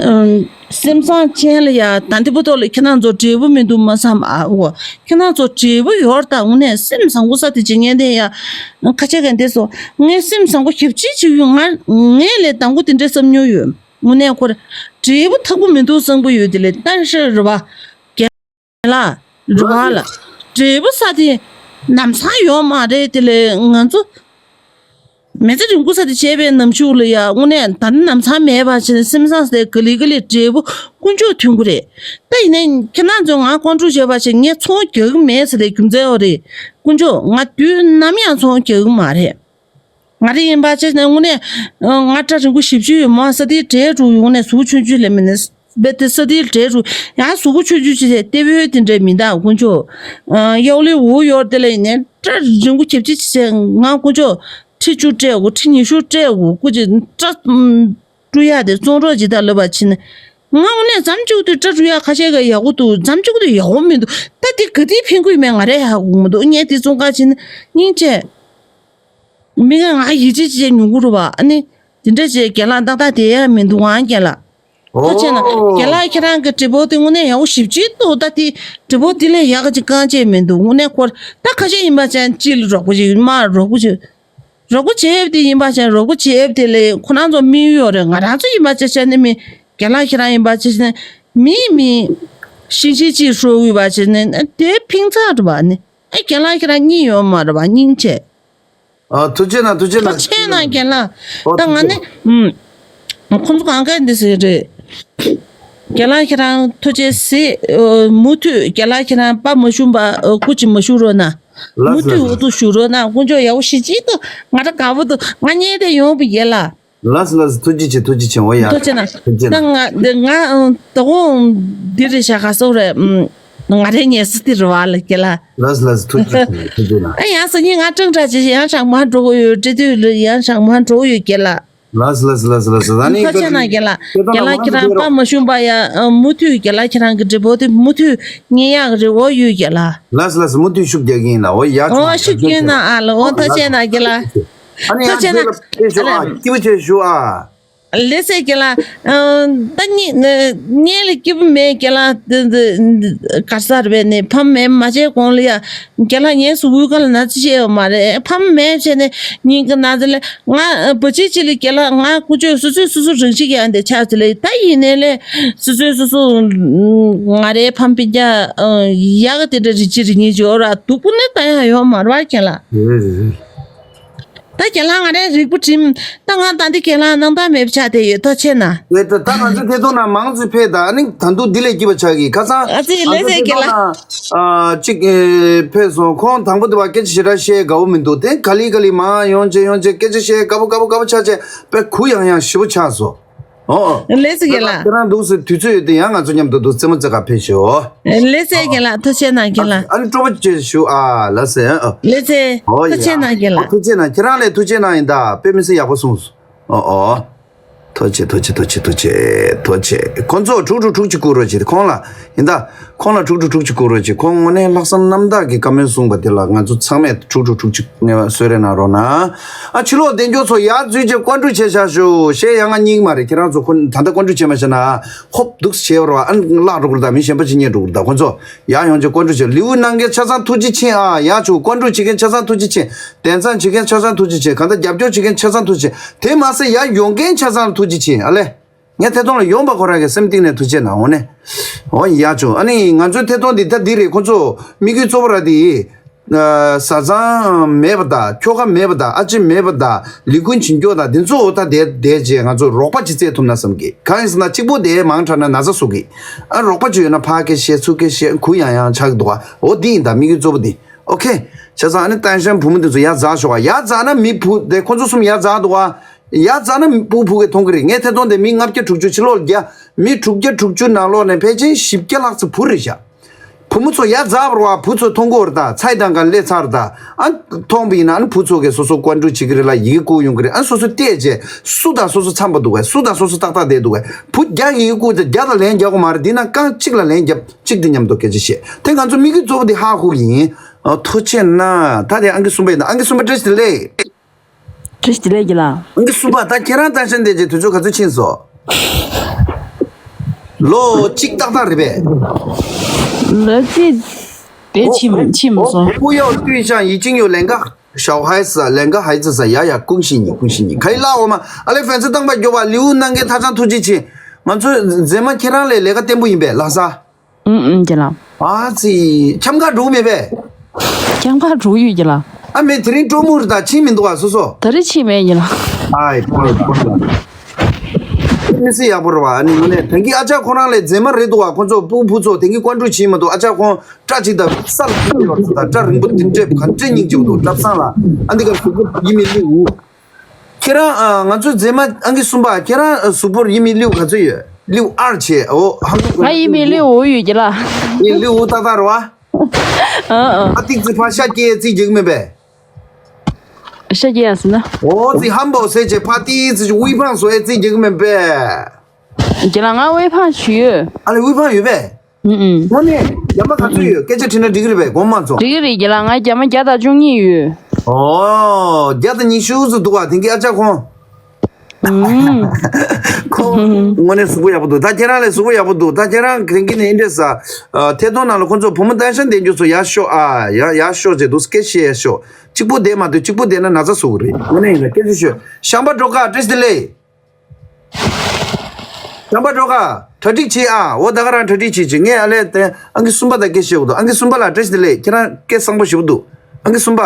ཨམ་སེམས་བཟང་ཅན་ལ་ཡ་ད་འདི་པོ་ཐོག་ལ་ཁྱེད་རང་ཚོ་འབྲས་བུ་མི་འདུག་མ་བསམ་ཨ་ཨུ་གོ་ཁྱེད་རང་ཚོ་འབྲས་བུ་ཡོད་ད་དངོས་གནས་སེམས་བཟང་པོ་ས་དེ་བྱེད་ཉན་དེ་ཡ་ཁ་ཆེ་གན་དེ་སོ་ངས་སེམས་བཟང་པོ་ཞེ་པོ་ཅིག་བྱེད་ཡོད། ང་ངས་ལས་དང་པོ་དེ་འདྲ་བསམ་མྱོང་ཡོད། དངོས་གནས་ཁོ་ར་འབྲས་བུ་ཐག་པོ་མི་འདུག་བསམ་གི་ཡོད། དེ་ལས་ད་ཤི་རེད་བ། ལ་རེད་བ་ལ་འབྲས་བུ་ས་དེ་ལམ་སང་ཡོད་མ་རེད། དེ་ལས་ང་ཚོ་མི་ཚེ་རིང་པོ་ས་དེ་བྱས་པའི་ནམ་ཞུགས་ལ་ཡ་དངོས་གནས་ད་ནི་ལམ་སང་མེད་པ་བྱས་ནས་སེམས་བཟང་ས་དེ་ག་ལེ་ག་ལེ་འབྲས་བུ་དཀོན་མཆོག་མཐུན་གི་རེད། ད་ཡིན་ནའི་ཁྱེད་རང་ཚོས་ང་བཀའ་འདྲི་བྱས་པ་བྱས་ངས་ཚོང་རྒྱག་གི་མེད་ཟེར་ཏེ་རྒྱུ་མཚན་ཡོད་རེད། དཀོན་མཆོག་ང་དུས་ནམ་ཡང་ཚོང་རྒྱག་གི་མ་རེད། ང་རེ་ཡིན་པ་ཆ་ནས་དངོས་གནས་ང་སྐྲ་རིང་པོ་ཞེ་པོ་ཅིག་ཡོད་མ་ས་དེའི་གྲས་དྲུག་ཡོང་ནས་གཟུགས་ཆུང་ཆུང་ལས་མིན་ནས་བེ་དེ་ས་དེའི་གྲས་དྲུག་ཡང་གཟུགས་པོ་ཆུང་ཆུང་ཅིག་བྱས་ཏེ་བོའི་དེ་འདྲས་མི་འདུག་དཀོན་མཆོག་ཨ་གཡོག་ལས་འུ་ཡོར་དེ་ལ་ཡིན་ནས་སྐྲ་རིང་པོ་ཁྱབ་ཅིག་ཅིག་བྱས་ང་དཀོན་མཆོག་ཁྲི་བཅུ་སྤྲད་དགོས། ཁྲི་ཉི་ཤུ་སྤྲད་དགོས། སྐུ་ཅིག་སྐྲ་བཀྲུ་ཡག་དེ་བཙོང་རོགས་ཅིག་ད་ལབ་པ་ཕྱིན་ནས་ང་དངོས་གནས་མཚམས་གཅིག་ཏུ་སྐྲ་བཀྲུ་ཡག་ཁ་ཤས་ཀ་ཡག་པོ་འདུག་མཚམས་གཅིག་ཏུ་ཡག་པོ་མི་འདུག་ད་དེ་ག་དེའི་ཕན་གི་ཡོད་མེད་ང་རས་ཧ་གོ་མི་འདུག་ངས་དེ་བཙོང་ག་ཕྱིན་ནས་སྙིང་རྗེ། མི་ང་ང་ཡིད་ཆེས་ཅིག་ཉུང་གི་རེད་བ། ཨ་ནི་དེ་འདྲ་ཅིག་རྒན་ལགས་ཏག་ཏག་བསྡད་ཡ་མི་འདུག་ཨང་རྒན་ལགས། ཐུགས་རྗེ་གནང་། ཨོ། རྒན་ལགས་ཁྱེད་རང་གི་དྲི་བ་དེ་དངོས་གནས་ཡག་པོ་ཞེ་པོ་ཅིག་འདུག་ད་དེ་དྲི་བ་དེ་ལས་ཡག་ག་ཅིག་རྐང་བྱས་མི་འདུག་དངོས་གནས་ཁོ་ད་ཁ་ཤས་ཡིན་པ་ཅན་ཅིག་ལ་རོགས་པ་ཅིག་མ་རོགས་པ་ཅིག་རོགས་པ་བྱས་དེ་ཡིན་པ་ཅན་རོགས་པ་བྱས་དེ་ལས་ཁོ་རང་ཚོ་དམིགས་ཡུལ་ཡོད་རེད། ང་རང་ཚོ་ཡིན་པ་ཅན་ཅན་ནི་མི་རྒན་ལགས་ཁྱེད་རང་ཡིན་པ་ཅན་ཅན་མི་མི་ཤིང་ཤིང་ཅིག་ཧྲོ་ཡོད་པ་ཅན་ནི་དེ་ཕིང་ཚག་རེད་བ་ནི་ཨེ་རྒན་ལགས་ཁྱེད་རང་གཉིད་ཡོད་མ་རེད་བ་སྙིང་རྗེ། ཨ་ཐུགས་རྗེ་གནང་ཐུགས་རྗེ་གནང་། ཐུགས་རྗེ་གནང་རྒན་ལགས། ཨོ་ད་ང་ནི་ཨུམ། ཁོང་ཚོ་གང་ག་འདི་ཟེར་རེད། རྒན་ལགས་ཁྱེད་རང་ཐུགས་རྗེ་གཟིགས། ཨོ་མུ་མཐུད་རྒན་ལགས་ཁྱེད་རང་པ་མ་ཞུམ་པ་ཨོ་སྐུ་མཁྱེན་མ་ཞུ་རོགས་གནང་། ལགས་མུ་མཐུད་ལགས། འོ་ཐུག་ཞུ་རོགས་གནང་། དཀོན་མཆོག་ཡག་པོ་ཞེ་ཅིག་ཏུ་ང་རང་དགའ་པོ་འདུག་ང་བརྙན་དེ་ཡོང་བ་རྒན་ལགས། ལགས་ལགས་ཐུགས་རྗེ་ཆེ་ཐུགས་རྗེ་ཆེ། འོ་ཡ། ཐུགས་རྗེ་གནང་། ཐུགས་རྗེ་ད་གནང་། ང་འདི་ང་ཨང་དོ་དགོང་འདི་རེད་ཤག་ག་སོག་རེད། ཨམ་ང་རའི་ཉལ་ས་དེ་རེད་བ་ལ་རྒན་ལགས། ལགས་ལགས་ཐུགས་རྗེ་ཆེ་ཐུགས་རྗེ་གནང་། ཨ་ཡང་སང་ཉིན་ང་ཀྲང་ཀྲ་ཅེ་ཡང་ཞང་མ་འགྲོ་གི་ཡོད། འབྲེལ་མཐུད་ལ་ཡང་ཞང་མ་འགྲོ་གི་ཡོད་རྒན་ལགས། ལགས་སོ་ལགས་སོ་ལགས་སོ་ལགས་སོ། ད་ནི་ཐུགས་རྗེ་གནང་རྒན་ལགས། ཁྱེད་རང་ལ་ཁྱེད་རང་པ་མ་ཞུམ་པ་ཡ། ཨ། མུ་མཐུད་རྒན་ལགས་ཁྱེད་རང་གི་འདྲི་པོ་དེ་མུ་མཐུད་ཉན་ཡག་རེ་བ་ཡོད་རྒན་ལགས། ལགས་སོ་ལགས་སོ། མུ་མཐུད་ཤུགས་རྒྱག་གི་ཡིན་ལགས། འོ་ཡ། ཨོ་ཤུགས་རྒྱག་གནང་ཨ་ལགས། འོ་ཐུགས་རྗེ་གནང་རྒན་ལགས། ཨ་ནི་ཡང་ཐུགས་རྗེ་གནང་། ལགས་སོ་ལགས་སོ། ཨ། སྐྱིད་པོ་བྱས་བཞུགས་ཨ། ལགས་སོ་རྒན་ལགས། ཨ། ད་ནི་ངའི་ལ་སྐྱིད་པོ་མེད་རྒན་ལགས། འདི་འདི་ག་རེ་ཟེར་བས་ནས་ཕ་མ་མེད་མ་བྱས་གོང་ལ་ཡ། རྒན་ལགས་ངའི་སུ་བུ་ག་ལ་ན་ཚ་བྱས་ཡོད་མ་རེད། ཕ་མ་མེད་བྱས་ནས་ཉིན་གྱི་ན་ཚ་ལས། ང་བུ་ཆེ་ཆེ་ལ་རྒན་ལགས། ང་ཀུ་ཅོ་སོ་སོས་སོ་སོ་རང་ཤི་ཡང་དེ་ཆགས་ཚེ་ལ། ད་ཡིན་ནའི་ལས་སོ་སོས་སོ་སོ་ང་རའི་ཕམ་སྤུན་ཀྱག་ཡག་དེ་འདྲ་རི་ཅི་རི་ཉིན་ཅི་འོ་ར་སྡུག་པོ་ནི་ད་ཡང་ཡོད་མ་རེད་བ་རྒན་ལགས། རེད་རེད་རེད། ད་རྒན་ལགས་ང་རའི་རིག་པ་གྲིམ། ད་ང་ད་འདི་རྒན་ལགས་སྣང་དག་མེད་པ་ཆགས་བསྡད་ཡོད། ཐུགས་རྗེ་གནང་། རེད། ད་ད་ང་ཚོ་ཐད་གཏོང་ནང་མང་ཙམ་ཕེབས། ད་ཨ་ནི་ད་དུང་འདི་ལས་སྐྱིད་པ་ཆགས་ཀྱི། ཁ་སང་ཨ་ཙི་ང་ཚོ་ལགས་སོ་ཐད་གཏོང་རྒན་ལགས། ནང་ཨ་གཅིག་ཨེ་ཕེབས་སོང་། ཁོང་དང་པོ་དེ་བ་སྐད་ཆ་ཞེ་དྲག་བཤད་དགའ་བོ་མི་འདུག་དེ་ག་ལེ་ག་ལེ་མང་ཡོང་བྱས་ཡོང་བྱས་སྐད་ཆ་བཤད་དགའ་བོ་དགའ་བོ་དགའ་བོ་ཆགས་བྱས་དཔེ་གུ་ཡངས་ཡངས་ཞེ་པོ་ཆགས་སོང་། ཨོ་ཨོ། ལགས་སོ་རྒན་ལགས། ཁྱེད་རང་འདུག་སེ་དུས་ཚོད་ཡོད་དུས་ཡང་ང་ཚོ་མཉམ་དུ་འདུག་རྩེད་མོ་རྩེ་ག་ཕེབས་ཤོག་ལགས་སོ་རྒན་ལགས། ཐུགས་རྗེ་གནང་རྒན་ལགས། ཨ་ནི་སྤྲོ་པོ་བྱེད་ཞུ་ཨ། ལགས་སོ། ཨ། ལགས་སོ། ཨོ་ཡ། ཐུགས་རྗེ་གནང་རྒན་ལགས། ཨོ་ཐུགས་རྗེ་གནང་། ཁྱེད་རང་ལ་ཐུགས་རྗེ་གནང་ཡིན། ད་དཔེ་མི་སྲིད་ཡག་པོ་གསུངས་སོང་། ཨོ་ཨོ། ཐུགས་རྗེ་ཐུགས་རྗེ་ཐུགས་རྗེ་ཐུགས་རྗེ་ཐུགས་རྗེ། ཁོང་ཚོ་དྲུག་དྲུག་དྲུག་ཅིག་བསྐུར་རོགས་བྱེད། ཁོང་ལ་ཡིན་ད། ཁོང་ལ་དྲུག་དྲུག་དྲུག་ཅིག་བསྐུར་རོགས་བྱེད། ཁོང་དངོས་གནས་ལྷག་བསམ་རྣམ་དག་གི་བཀའ་མོལ་གསུངས་པ་དེ་ལ་ང་ཚོ་ཚང་མས་དྲུག་དྲུག་དྲུག་ཅིག་ངེས་པར་གསོལ་རས་གནང་རོགས་གནང་། ཨ་ཕྱི་ལོགས་བདེ་མཆོག་ཚོ་ཡར་འཛུལ་བྱས་བཀའ་འདྲི་བྱས་བཞག་ཤོག་ཞེས་ཡང་ང་གཉིས་མ་རེད། ཁྱེད་རང་ཚོ་ཁོ་ད་ལྟ་བཀའ་འདྲི་བྱས་མ་བྱས་ན་ཧོབ་འདུག་བྱས་པ་རེད་བ། ཨ་ནི་བརླག་འགྲོ་གི་རེད། ད་མི་གཞན་པ་ཅིག་རྙེད་འགྲོ་གི་རེད། ད་ཁོ་ཚོ་ཡར་ཡོང་བྱས་བཀའ་འདྲི་བྱས། ལིའུ་གནང་མཁན་ཆ་ཚང་ཐུགས་རྗེ་ཆེ་ཨ། ཡར་བྱས་བཀའ་འདྲི་བྱེད་མཁན་ཆ་ཚང་ཐུགས་རྗེ་ཆེ། དན་རྩ་བྱེད་མཁན་ཆ་ཚང་ཐུགས་རྗེ་ཆེ། གང་ལྟར་རྒྱབ་སྐྱོར་བྱེད་མཁན་ཆ་ཚང་ཐུགས་རྗེ་ཆེ། དེ་མ་ཟད་ཡར་ཡོང་མཁན་ཆ་ཚང་ལ་ཐུགས་རྗེ་ཆེ་ཨ་ལེ། ངའི་ཐད་གཏོང་ལ་ཡོང་པ་ཁོ་རང་གི་སེམས་གཏིང་ནས་ཐུགས་རྗེ་གནང་། འོ་ནས། འོ་ཡག་བྱུང་། ཨ་ནི་ང་ཚོའི་ཐད་གཏོང་འདི་ད་འདི་རེད། ཁོ་ཚོ་དམིགས་ཡུལ་གཙོ་བོ་ར་དེ། ཨ། བཟའ་ཚང་མེད་པ་དང་ཁྱོ་ག་མེད་པ་དང་ཨ་ཅེ་མེད་པ་དང་ལས་ཁུངས་བྱིན་སྐྱོག་དང་དེ་ཚོ་འོ་ད་དེ་དེ་རྗེས་ང་ཚོ་རོགས་པ་ཅིག་བཙལ་ཐུབ་ན་བསམ་གི། གང་ཡིན་ཟེར་ན་གཅིག་པོ་དེ་མང་དྲགས་ན་ན་ཚ་བཟོ་གི། ཨ་རོགས་པ་ཅིག་ཡོད་ན་ཕར་སྐད་བཤད་ཚུར་སྐད་བཤད་གུ་ཡངས་ཡངས་ཆགས་འདུག་ག་འོ་འདི་ཡིན་ད་དམིགས་ཡུལ་གཙོ་བོ་འདི། ཨོ་ཁེ། བྱས་ཙང་ཨ་ནི་ཏན་ཤན་བུ་མོ་དེ་ཚོ་ཡར་འཛེགས་ཤོག་ག་ཡར་འཛེགས་ན་མི་བུ་དེ་ཁོ་ཚོ་གསུམ་ཡར་འཛེགས་འདུག་ག་ཡར་འཛེགས་ན་སྤུ་གུ་ཕྲུ་གུ་མཐོང་གི་རེད། ངའི་ཐད་གཏོང་དེ་མི་ལྔ་བརྒྱ་དྲུག་ཅུ། ཕྱི་ལོགས་བརྒྱ། མི་དྲུག་བརྒྱ་དྲུག་ཅུ་ནང་ལོགས་ནས་ཕལ་ཆེར་བཞི་བརྒྱ་ལྷག་ཙམ་བུ་རེད་ཤག་བུ་མོ་ཚོ་ཡར་འཛེགས་པ་རེད་བ། བུ་ཚོ་མཐོང་གི་ཡོད་རེད། ད་ཚ་ཡི་དང་ག་སླེབས་ཚར་རེད། ད་ཨ་མཐོང་བ་ཡིན་ན་ཨ་ནི་བུ་ཚོ་གིས་སོ་སོ་བཀའ་འདྲི་བྱེད་ཀྱི་རེད་ལ་ཡི་གེ་བསྐུར་ཡོང་གི་རེད། ཨ་སོ་སོ་བལྟས་རྗེས་སུ་དང་སོ་སོ་འཚམ་པ་འདུག་གས། སུ་དང་སོ་སོ་ཏག་ཏག་བསྡད་འདུག་གས། བུ་བརྒྱ་ཡི་གེ་བསྐུར་ཚེ་བརྒྱ་དང་ལན་རྒྱག་དགོས་མ་རེད། འདི་ན་རྐང་གཅིག་ལ་ལན་རྒྱབ་གཅིག་དེ་མཉམ་དུ་སྐད་ཆ་བཤད། དེ་ང་ཚོ་དམིགས་ཡུལ་གཙོ་བོ་དེ་ཧ་གོ་གི་ཡིན། ཨ་ཐུགས་རྗེ་གནང་། ད་དེ་ཨང་ཀི་གསུམ་པ་ཡིན་ད། ཨང་ཀི་གསུམ་པ་བཀྲ་ཤིས་བདེ་ལེགས། བཀྲ་ཤིས་བདེ་ལེགས་རྒན་ལགས། ཨང་ཀི་གསུམ་པ། ད་ཁྱེད་རང་ཏན་ཤན་བསྡད་རྗེས་དུས་ཚོད་ག་ཚོད་ཕྱིན་སོང་། ལོ་གཅིག་ཏག་ཏག་རེད་པས། ལོ་གཅིག་དེ་ཕྱིན་ཕྱིན་མ་སོང་། 不要对象已经有两个小孩子，两个孩子 ཟེར། ཡ་ཡ། 恭喜你，恭喜你。 ག་ཡི་ལ་འོ་མ། ཨ་ལེ་ཕན་ཚུན་བཏང་པ་མགྱོགས་པ། ལིའུ་གནང་མཁན་ཧ་ཅང་ཐུགས་རྗེ་ཆེ། ང་ཚོའི་མཛེས་མ་ཁྱེད་རང་ལས་ལས་ཀ་བརྟན་པོ་ཡིན་པས་ལགས་སོ། ཨུམ་ཨུམ། རྒན་ལགས། ཨ་ཙི། འཁྱམ་ཁ་འགྲོ་མེད་པས། འཁྱམ་ཁ་འགྲོ་ཡོད་རྒན་ལགས། ཨ་མེད། དེ་རིང་སྤྲོ་མོ་རེད། ད་ཕྱིན་མི་འདུག་ག་སོ་སོ། ད་རེས་ཕྱིན་མེད་རྒན་ལགས། ཨའི་ཕོ་ལ་ཕོ་ལ། མི་སྲིད་ཡག་པོ་རེད་བ། ཨ་ནི་དངོས་གནས་ད་གིན་ཨ་ཅག་ཁོ་རང་ལས་མཛེས་མ་རེད་འདུག་ག་ཁོ་ཚོ་སྤུ་གུ་བུ་ཚོ་ད་གིན་བཀའ་འདྲི་བྱེད་མ་འདུག་ཨ་ཅག་ཁོང་སྐྲ་གཅིག་དང་ས་ལ་ཐུག་ཡོད་ད། སྐྲ་རིང་པོ་དེ་འདྲས་ག་འདྲས་སྙིང་རྗེ་པོ་འདུག་སྐྲ་བསང་ལ། ཨ་འདི་ག་གཟུགས་པོ་ཡིན་མིན་ལིའུ། ཁྱེད་རང་། ཨ། ང་ཚོའི་མཛེས་མ་ཨང་ཀི་གསུམ་པ། ཁྱེད་རང་། ཨ། གཟུགས་པོར་ཡིན་མིན་ལིའུ་ག་ཚོད་ཡོད། ལིའུ་ཨར་བྱས། འོ་ཧམ་ལུག་ང་ཡིན་མིན་ལིའུ་འོ་ཡོད་རྒན་ལགས། ཡིན་ལིའུ་འོ་ཏག་ཏག་རེད་བ། ཨ་ཨ། ཨ་ཏིག་ཙི་ཕ་ཤ་སྐྱེ་རྩིས་རྒྱག་གི་མིན་པས། ཤ་སྐྱེ་ཡ་ཟེར་ན། འོ་ཙི་ཧམ་པོ་ཟེར་བྱས་ཕ་ཏིག་ཙི་ཅིག་དབུལ་ཕོངས་བཟོ་ཡ་རྩིས་རྒྱག་གི་མིན་པས། རྒན་ལགས་ང་དབུལ་ཕོངས་ཞིག་ཡོད། ཨ་ལེ་དབུལ་ཕོངས་ཡོད་པས། ཨུ་ཨུ། དངོས་གནས་རྒྱ་མ་ག་ཚོད་ཡོད། སྐད་ཆ་དྲིས་ན་འགྲིག་གི་རེད་པས། དགོངས་མ་ཚོམ། འགྲིག་གི་རེད་རྒན་ལགས། ང་རྒྱ་མ་བརྒྱ་དང་བཅུ་གཉིས་ཡོད། ཨོ། བརྒྱ་དང་ཉི་ཤུ་ཙམ་འདུག་ག་དེང་གི་ཨ་ཅག་ཁོང་། ཨུམ། ཁོང་དངོས་གནས་གཟུགས་པོ་ཡག་པོ་འདུག་ད་ཁྱེད་རང་ལས་གཟུགས་པོ་ཡག་པོ་འདུག་ད་ཁྱེད་རང་དེང་གི་ནས་འདྲས་ས། ཨ། ཐད་གཏོང་ནང་ལ་ཁོང་ཚོ་བུ་མོ་ཏན་ཤན་བསྡད་རྒྱུ་ཚོ་ཡར་ཤོག་ཨ། ཡར་ཡར་ཤོག་བྱས་འདུག་སྐད་བཤད་ཡར་ཤོག་གཅིག་པོ་བསྡད་མ་འདུག་གཅིག་པོ་བསྡད་ན་ན་ཚ་བཟོ་གི་རེད། དངོས་གནས་ཡིན་ན་སྐད་ཆ་ཤོད། ཤམ་པ་སྒྲོལ་དཀར་བཀྲ་ཤིས་བདེ་ལེགས། ཤམ་པ་སྒྲོལ་དཀར། གྲ་སྒྲིག་བྱེད་ཨ། འོ་ད་ག་རང་གྲ་སྒྲིག་བྱེད་ཅིག་ངས་ཨ་ལས་དེ་ཨང་ཀི་གསུམ་པ་དང་སྐད་བཤད་དགོས་འདུག་ཨང་ཀི་གསུམ་པ་ལགས་བཀྲ་ཤིས་བདེ་ལེགས། ཁྱེད་རང་སྐད་བཟང་པོ་ཞེ་པོ་འདུག་ཨང་ཀི་གསུམ་པ།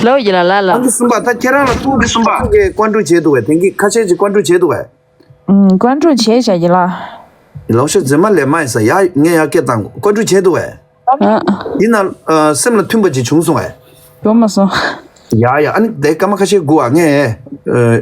ལོ་ཡིན་ལ་ལ་ལ། ཨང་ཀི་གསུམ་པ། ད་ཁྱེད་རང་ལ་ཐུག་གི་གསུམ་པ་ཐུག་གི་བཀའ་འདྲི་བྱས་འདུག་བས། དེང་གི་ཁ་ཤས་ཅིག་བཀའ་འདྲི་བྱས་འདུག་བས། ཨུམ། བཀའ་འདྲི་བྱས་བཞག་གི་ལ། ལོ་ཤོད་མཛེས་མ་ལས་མ་ཡིན་ས་ཡ། ངས་ཡ་སྐད་བཏང་། བཀའ་འདྲི་བྱས་འདུག་བས། ཨ། ཡིན་ན། ཨ། སེམས་ལ་མཐུན་པ་ཅིག་བྱུང་སོང་བས། བྱུང་མ་སོང་། ཡ་ཡ། ཨ་ནི་དེ་སྐར་མ་ཁ་ཤས་སྒུག་ཨ། ངས་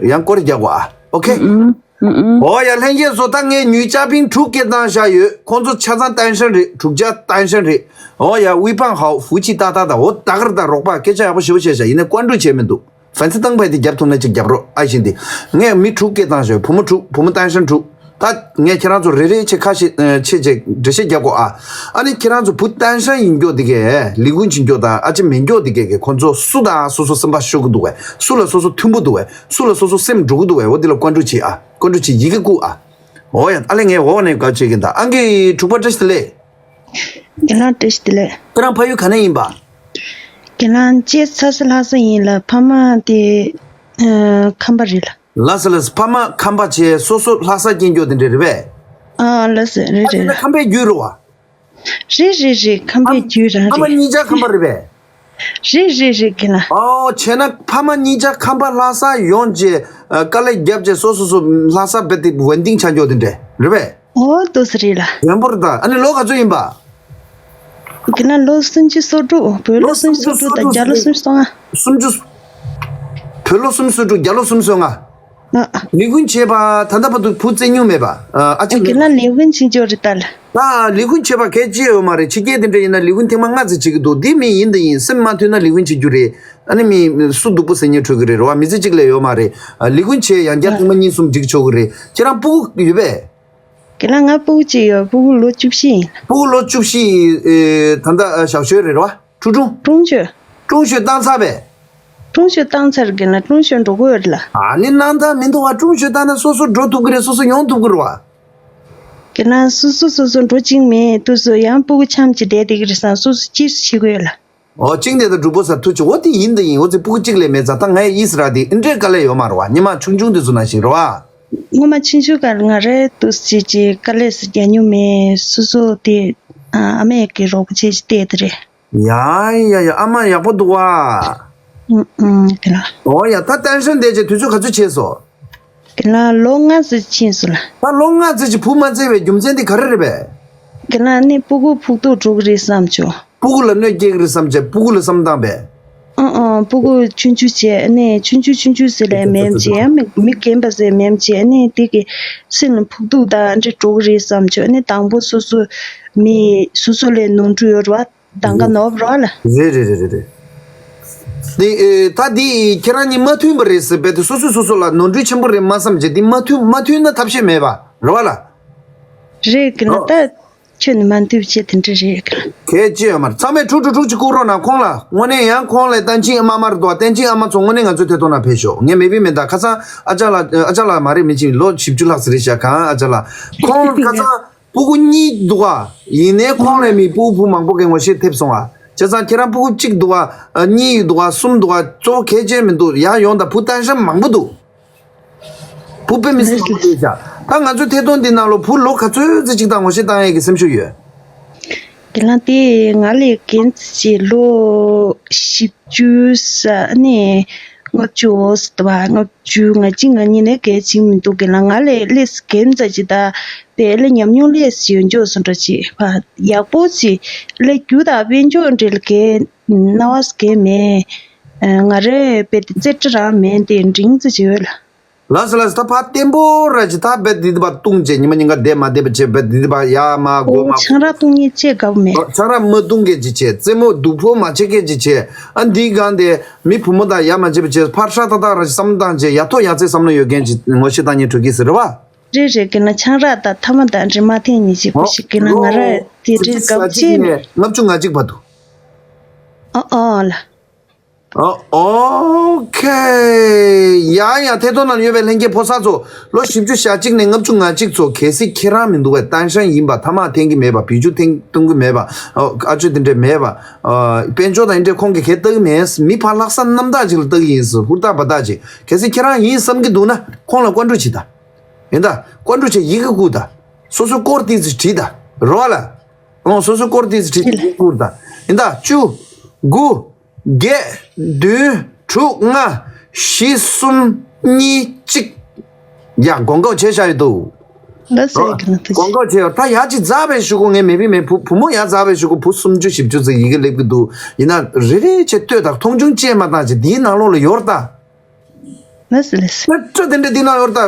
ཡང་སྐོར་རྒྱག་གོ་ཨ། ཨོ་ཁེ། ཨུམ། ཨུམ། ཨོ་ཡ། ལྷན་རྒྱས་ཚོ་ད་ངས་ཉུལ་ཅ་པིང་དྲུག་སྐད་བཏང་བཞག་ཡོད། ཁོང་ཚོ་ཆ་ཚང་ཏན་ཤན་རེད། དྲུག་ཅ་ཏན་ཤན་རེད། ཨོ་ཡ། དབུལ་ཕོངས་ཧའོ་ཧྥུ་ཅི་ཏག་ཏག་ད། འོ་ད་གར་ད་རོགས་པ་སྐད་ཆ་ཡག་པོ་ཞེ་པོ་བཤད་བཞག་ཡིན་ནའི་བཀའ་འདྲི་བྱས་མི་འདུག་ཕན་ཚུན་བཏང་བ་དེ་རྒྱབ་ཐུབ་ན་ཅིག་རྒྱབ་རོགས་ཨ། བཞིན་དེ་ངས་མི་དྲུག་སྐད་བཏང་ཞོག་བུ་མོ་དྲུག་བུ་མོ་ཏན་ཧྲན་དྲུག་ད་ངས་ཁྱེད་རང་ཚོ་རེ་རེ་ཆེ་ཁ་ཤས་ཆེ་ཆེ་འགྲེལ་བཤད་རྒྱག་གོ་ཨ། ཨ་ནི་ཁྱེད་རང་ཚོ་བུ་ཏན་ཧྲན་ཡིན་མགྱོགས་དེ་གས་ལི་ཀུན་ཆིན་མགྱོགས་དང་ཨ་ཅེ་མེད་མགྱོགས་དེ་གས་གས་ཁོ་ཚོ་སུ་དང་སོ་སོ་སེམས་པ་ཤོར་གི་འདུག་བས། སུ་ལ་སོ་སོ་མཐུན་པོ་འདུག་བས། སུ་ལ་སོ་སོ་སེམས་འགྲོ་གི་འདུག་བས། འོ་དེ་ལ་བཀའ་འདྲི་བྱེད་ཨ། བཀའ་འདྲི་བྱེད་ཡི་གེ་བསྐུར་ཨ། འོ་ཡ་ཨ་ལེ་ངས་འོ་ནས་བཀའ་བྱེད་གི་ད་ཨང་ཀི་དྲུག་པ་བཀྲ་ཤིས་བདེ་ལེགས། ཁྱེད་རང་བཀྲ་ཤིས་བདེ་ལེགས། ཁྱེད་རང་ཕ་ཡུལ་ག་ནས་ཡིན་པ། ཁྱེད་རང་ལྕེ་ཚ་ས་ལྷ་ས་ཡིན་ལ་ཕ་མ་དེ་ཨ་ཁམས་པ་རེད་ལ། ལགས་སོ་ལགས་སོ། ཕ་མ་ཁམས་པ་བྱས་སོ་སོ་ལྷ་ས་སྐྱེས་མགྱོགས་དེ་འདྲ་རེད་པས། ཨ་ལགས་སོ་རེད་ཨ་རེད་ཅེ་ན་ལ། ཁམས་པའི་རྒྱུད་རེད་བ། རེད་རེད་རེད་ཁམས་པའི་རྒྱུད་རང་ཕ་མ་རེད། གཉིས་ཆ་ཁམས་པ་རེད་པས། རེད་རེད་རེད་ཁྱེད་རང་། ཨོ་བྱས་ན་ཕ་མ་གཉིས་ཆ་ཁམས་པ་ལྷ་ས་ཡོང་རྗེས་ཨ་དཀའ་ལས་བརྒྱབ་རྗེས་སོ་སོ་སོ་ལྷ་ས་བེད་དེ་ཝན་ཏིང་ཆ་མགྱོགས་དེ་འདྲ་རེད་པས། ཨོ་ཏོ་སི་རེད་ལ། ཡོན་པོར་ད་ཨ་ནི་ལོ་ག་ཚོད་ཡིན་པ། ཁྱེད་རང་ལོ་སུམ་ཅུ་སོ་དྲུག་བོད་ལོ་ལོ་སུམ་ཅུ་སོ་དྲུག་དང་རྒྱ་ལོ་སུམ་ཅུ་སོ་ལྔ། སུམ་ཅུ། བོད་ལོ་སུམ་ཅུ་སོ་དྲུག་རྒྱ་ལོ་སུམ་ཅུ་སོ་ལྔ། ཨ་ཨ། ལས་ཀུན་བྱེད་པ་ད་ལྟ་བར་དུ་བུ་བཙལ་མྱོང་མེད་པ། ཨ་ཨ་ཅེ་ཁྱེད་རང་ལས་ཀུན་བྱེད་ཀྱི་ཡོད་རེད་ད་ལ། ད་ལས་ཀུན་བྱེད་པ་གལ་ཆེ་ཡོད་མ་རེད། ཕྱི་རྒྱལ་དེ་འདྲ་ཡིན་ན་ལས་ཀུན་ཐེངས་མ་ལྔ་ཙམ་བྱེད་ཀྱི་འདུག་འདི་མི་ཡིན་འདི་ཡིན་སེམས་མ་མཐུན་ན་ལས་ཀུན་བྱེད་རྒྱུ་རེད། ཨ་ནི་མི་སུ་སྡུག་པོ་ཟེར་མཁན་འཕྲོད་ཀྱི་རེད་རེད་བ། མི་ཚེ་གཅིག་ལས་ཡོད་མ་རེད། ལས་ཀུན་བྱེད་ཡང་བསྐྱར་ཐེངས་མ་གཉིས་གསུམ་འགྲིག་ཆོག་གི་རེད། ཁྱེད་རང་སྤུ་གུ་ཡོད་པས། ཁྱེད་རང་ང་སྤུ་གུ་གཅིག་ཡོད། སྤུ་གུ་ལོ་བཅུ་བཞི་ཡིན། སྤུ་གུ་ལོ་བཅུ་བཞི་ཡིན། ཨེ་ད་ལྟ་ཞག་ཤོས་རེད་རེད་བ། ཁྲུང་ཁྲུང་། ཁྲུང་ཤོས། ཁྲུང་ཤོས་བཏང་ཚར་བས། ཁྲུང་ཤོས་བཏང་ཚར་གི་ན་ཁྲུང་ཤོས་འགྲོ་གི་ཡོད་རེད་ལ། ཨ་ནི་སྣང་དག་མི་འདུག་བ། ཁྲུང་ཤོས་བཏང་ན་སོ་སོ་འགྲོ་ཐུབ་གི་རེད། སོ་སོ་ཡོང་ཐུབ་གི་རེད་བ། ཁྱེད་རང་སོ་སོ་སོ་སོ་འགྲོ་གཅིག་མེད་དུས་སུ་ཡང་སྤུ་གུ་འཆམ་གྱི་བསྡད་བསྡད་གི་རེད་བསམ་སོ་སོ་ཅིས་སུ་བྱེད་དགོས་ལ། ཨོ་གཅིག་འདས་དང་འབྲུག་པོ་ས་ཐུ་ཆུ་འོ་དེ་ཡིན་དེ་ཡིན། འོ་ཙི་སྤུ་གུ་གཅིག་ལས་མེད་ཙང་ད་ངའི་ཨིས་ར་དེ་ཨིན་འདྲའི་དཀའ་ལས་ཡོད་མ་རེད་བ། ཉི་མ་ཆུང་ཆུང་དེ་ཚོ་ནང་བཞིན་རེད་བ། སྔོན་མ་ཆུང་ཆུང་སྐབས་ང་རའི་དུས་ཚོད་ཀྱི་དཀའ་ལས་སུ་རྒྱག་མྱོང་མེད། སོ་སོ་དེ་ཨ་མས་ཀྱི་རོགས་པ་བྱས་ཏེ་དེ་རེད། ཡ་ཡ་ཡ་ཨ་མ་ཡག་པོ་འདུག་བ། ཨུ་ཨུ་དེ་ལ། ཨོ་ཡ་ད་ཏན་ཧྲན་བསྡད་རྗེས་དུས་ཚོད་ག་ཚོད་ཕྱིན་སོང་། དེ་ལ་ལོ་ལྔ་ཙམ་ཕྱིན་སོང་ལ། ད་ལོ་ལྔ་ཙམ་གྱི་བུ་མ་བཙལ་བའི་རྒྱུ་མཚན་དེ་ག་རེ་རེད་པས། དེ་ལ་ནི་སྤུ་གུ་ཕོག་ཐུག་འགྲོ་གི་རེད་བསམ་བྱུང་། སྤུ་གུ་ལ་གནོད་སྐྱེལ་གི་རེད་བསམ་བྱས་སྤུ་གུ་ལ་བསམ་བཏང་པས། ཨང་ཨང་སྤུ་གུ་ཆུང་ཆུང་བྱས་ནས་ཆུང་ཆུང་ཆུང་ཆུང་ཟེར་ལས་མེད་བྱས་ཡང་མི་མི་རྒན་པ་ཟེར་མེད་བྱས་ནས་དེ་གི་སེམས་ལ་ཕོག་ཐུག་དང་འདྲེ་འགྲོ་གི་རེད་བསམ་བྱས་ནས་དང་པོ་སོ་སོ་མི་སོ་སོ་ལས་ནོར་འཁྲུལ་ཡོད་རེད་བ། གདམ་ག་ནོར་བ་རེད་བ་ལ། རེད་རེད་རེད་རེད་རེད། དེ་ཨེ་ད་དེ་ཁྱེད་རང་གཉིས་མ་མཐུན་པ་རེད་ཟེར་བས་དེ་སོ་སོས་སོ་སོ་ལ་ནོར་འཁྲུལ་ཆེན་པོ་རེད་མ་བསམ་བྱས་དེ་མ་མཐུན་མ་མཐུན་ན་ཐབས་ཤེས་མེད་པ་རེད་བ་ལ། རེད་གི་ན་ཨོ། ད་ཁྱོད་ནི་མ་མཐུན་བྱས་དེ་འདྲ་རེད་གི་ལ། གལ་ཆེ་ཡོད་མ་རེད། ཚང་མས་ཁྲུག་ཁྲུག་ཁྲུག་ཅིག་བསྐུར་རོགས་གནང་ཁོང་ལ། དངོས་གནས་ཡང་ཁོང་ལས་བསྟན་ཆེན་ཨ་མ་མར་འདུག་བསྟན་ཆེན་ཨ་མ་ཚོ་དངོས་གནས་ང་ཚོའི་ཐད་གཏོང་ན་ཕེབས་ཤོག་ངས་མེད་པའི་མེད་ད་ཁ་སང་ཨ་ཅག་ལ་ཨ་ཅག་ལ་མ་རེད་མི་ཅིག་ལོ་བཞི་བཅུ་ལྷག་ཙམ་རེད་ཤག་གང་ཨ་ཅག་ལ་ཁོང་ཁ་སང་། སྤུ་གུ་གཉིས་འདུག་ག་ཡིན་ནའི་ཁོང་ལས་མི་སྤུ་གུ་བུ་མང་པོ་གི་ངོ་ཤེས་ཐེབས་སོང་ང་། བྱས་ཙང་ཁྱེད་རང་སྤུ་གུ་གཅིག་འདུག་ག་གཉིས་འདུག་ག་གསུམ་འདུག་ག་གཙོ་བོ་གལ་ཆེ་མི་འདུག་ཡར་ཡོང་དང་བུ་ཏན་ཧྲན་མང་པོ་འདུག་བུ་དཔེ་མི་སྲིད་མང་པོ་ཡོད་ཤག་ད་ང་ཚོའི་ཐད་གཏོང་འདི་ནང་ལོ་བུ་ལོ་ག་ཚོད་ཙམ་གཅིག་དང་ངོ་ཤེས་བཏང་ཡས་ཀྱི་སེམས་ཤུགས་ཡོད། དེ་ལ་དེ་ང་ལས་རྒན་ཙམ་ལོ་བཞི་བཅུ་ས་ནས་ལྔ་བཅུ་འོ་ཟེར་བ་ལྔ་བཅུ་ང་གཅིག་ང་གཉིས་ནས་གལ་ཆེན་མི་འདུག་གི་ལ། ང་ལས་ལས་རྒན་ཙམ་ཅིག་ད་པའི་ལས་ཉམས་མྱོང་ལས་ཡོད་འཇོག་སུ་འགྲོ་ཅིག་བ་ཡག་པོ་ཅིག་ལས་རྒྱུ་དང་དཔལ་འབྱོར་འབྲེལ་གལ་སྣང་བ་གལ་མེད། ང་རས་དཔེ་དེ་རྩེ་གྲ་རང་མེད་དེ་འབྲིང་ཙམ་ཅིག་ཡོད་ལ། ལགས་སོ་ལགས་སོ། ད་ཕ་བརྟན་པོ་ར་ཅིག་ད་བེད་འདི་འདི་པ་བཏུང་བྱས་ཉི་མ་ཉིན་ག་བསྡད་མ་བསྡད་པ་བྱས་བེད་འདི་འདི་པ་ཡ་མ་དགོ་ཨོ་མ་ཆང་རག་བཏུང་ཉེས་ཅེས་དགའ་བོ་མེད། ཨོ་ཆང་རག་མ་བཏུང་མཁན་ཅིག་བྱས་རྩེད་མོ་སྡུག་ཕོ་མ་བྱེད་མཁན་ཅིག་བྱས་ཨ་འདིའི་སྒང་དེ་མི་བུ་མོ་དང་ཡ་མ་བྱེད་པ་བྱས་ཕར་ཧྲ་ཏག་ཏག་ར་ཅིག་བསམ་བློ་བཏང་བྱས་ཡ་ཐོག་ཡ་རྩེ་བསམ་བློ་ཡོད་མཁན་ཅིག་ངོ་ཤེས་བཏང་ཉེས་གྲོལ་གྱི་ཟེར་རེད་བ། རེད་རེད་གི་ན་ཆང་རག་དང་ཐ་མ་དང་འདྲེ་མ་འཐེན་ཉེས་ཅིག་པོ་ཞིག་གི་ན་ང་ར་དེ་འདྲའི་དགའ་བོ་ཅིག་མེད། ལྔ་བཅུ་ང་གཅིག་བར་དུ། ཨ་ཨ་ལ། ཨོ་ཨོ་ཁེ། ཡ་ཡ་ཐད་གཏོང་ནང་ཡོད་པའི་ལྷན་རྒྱས་ཕོ་གསར་ཚོ། ལོ་བཞི་བཅུ་ཞེ་གཅིག་ནས་ལྔ་བཅུ་ང་གཅིག་ཚོ་གལ་སྲིད་ཁྱེད་རང་མི་འདུག་བས་ཏན་ཧྲན་ཡིན་པ་ཐ་མག་འཐེན་གྱི་མེད་པ་བི་ཇུ་འཐེན་གཏོང་གི་མེད་པ་ཨོ་ཨ་ཅོ་དེ་འདྲས་མེད་པ་ཨོ་དཔལ་འབྱོར་དང་འདྲས་ཁོང་གིས་གལ་ལྟ་གི་མེད། མི་ཕར་ལྷག་བསམ་རྣམ་དག་ཅིག་ལ་ལྟ་གི་ཡིན་ཟེར་ཧུར་ཐག་འབད་ཐག་ཅིག་གལ་སྲིད་ཁྱེད་རང་ཡིན་བསམ་གྱི་འདུག་ན་ཁོང་ལ་བཀའ་འདྲི་བྱེད་ད། ཡིན་ད་བཀའ་འདྲི་བྱེད་ཡི་གེ་བསྐུར་ད། སོ་སོའི་སྐོར་ཏིག་ཙམ་བྲིས་ད་རོ་བ་ལ། ཨོ་སོ་སོའི་སྐོར་ཏིག་ཙམ་བྲིས་ཡི་གེ་བསྐུར་ད། ཡིན་ད་བཅུ། དགུ། བརྒྱད། བདུན། དྲུག་ལྔ། བཞི། གསུམ། གཉིས། གཅིག་ཡ་དགོངས་སྐོར་བྱས་བཞག་ཡོད་དོ། ལ་སེ་གི་ན་ཐུག་དགོངས་སྐོར་བྱས་ཡོད་ད་ཡ་གཅིག་འཛག་པའི་ཞུ་གོ་ངས་མེད་པའི་མེད་བུ་བུ་མོ་ཡ་འཛག་པའི་ཞུ་གོ་བུ་སུམ་ཅུ་བཞི་བཅུ་ཙམ་ཡི་གེ་སླེབས་ཀྱི་འདུག་ཡིན་ན་རེ་རེ་བྱས་ལྟོས་དང་མཐོང་ཆུང་བཅས་མ་བཏང་ཅིག་འདིའི་ནང་ལོགས་ལ་ཡོད་ད། ལ་སེ་ལ་སེ། ལ་སེ་དེ་འདྲ་འདི་ནང་ཡོད་ད།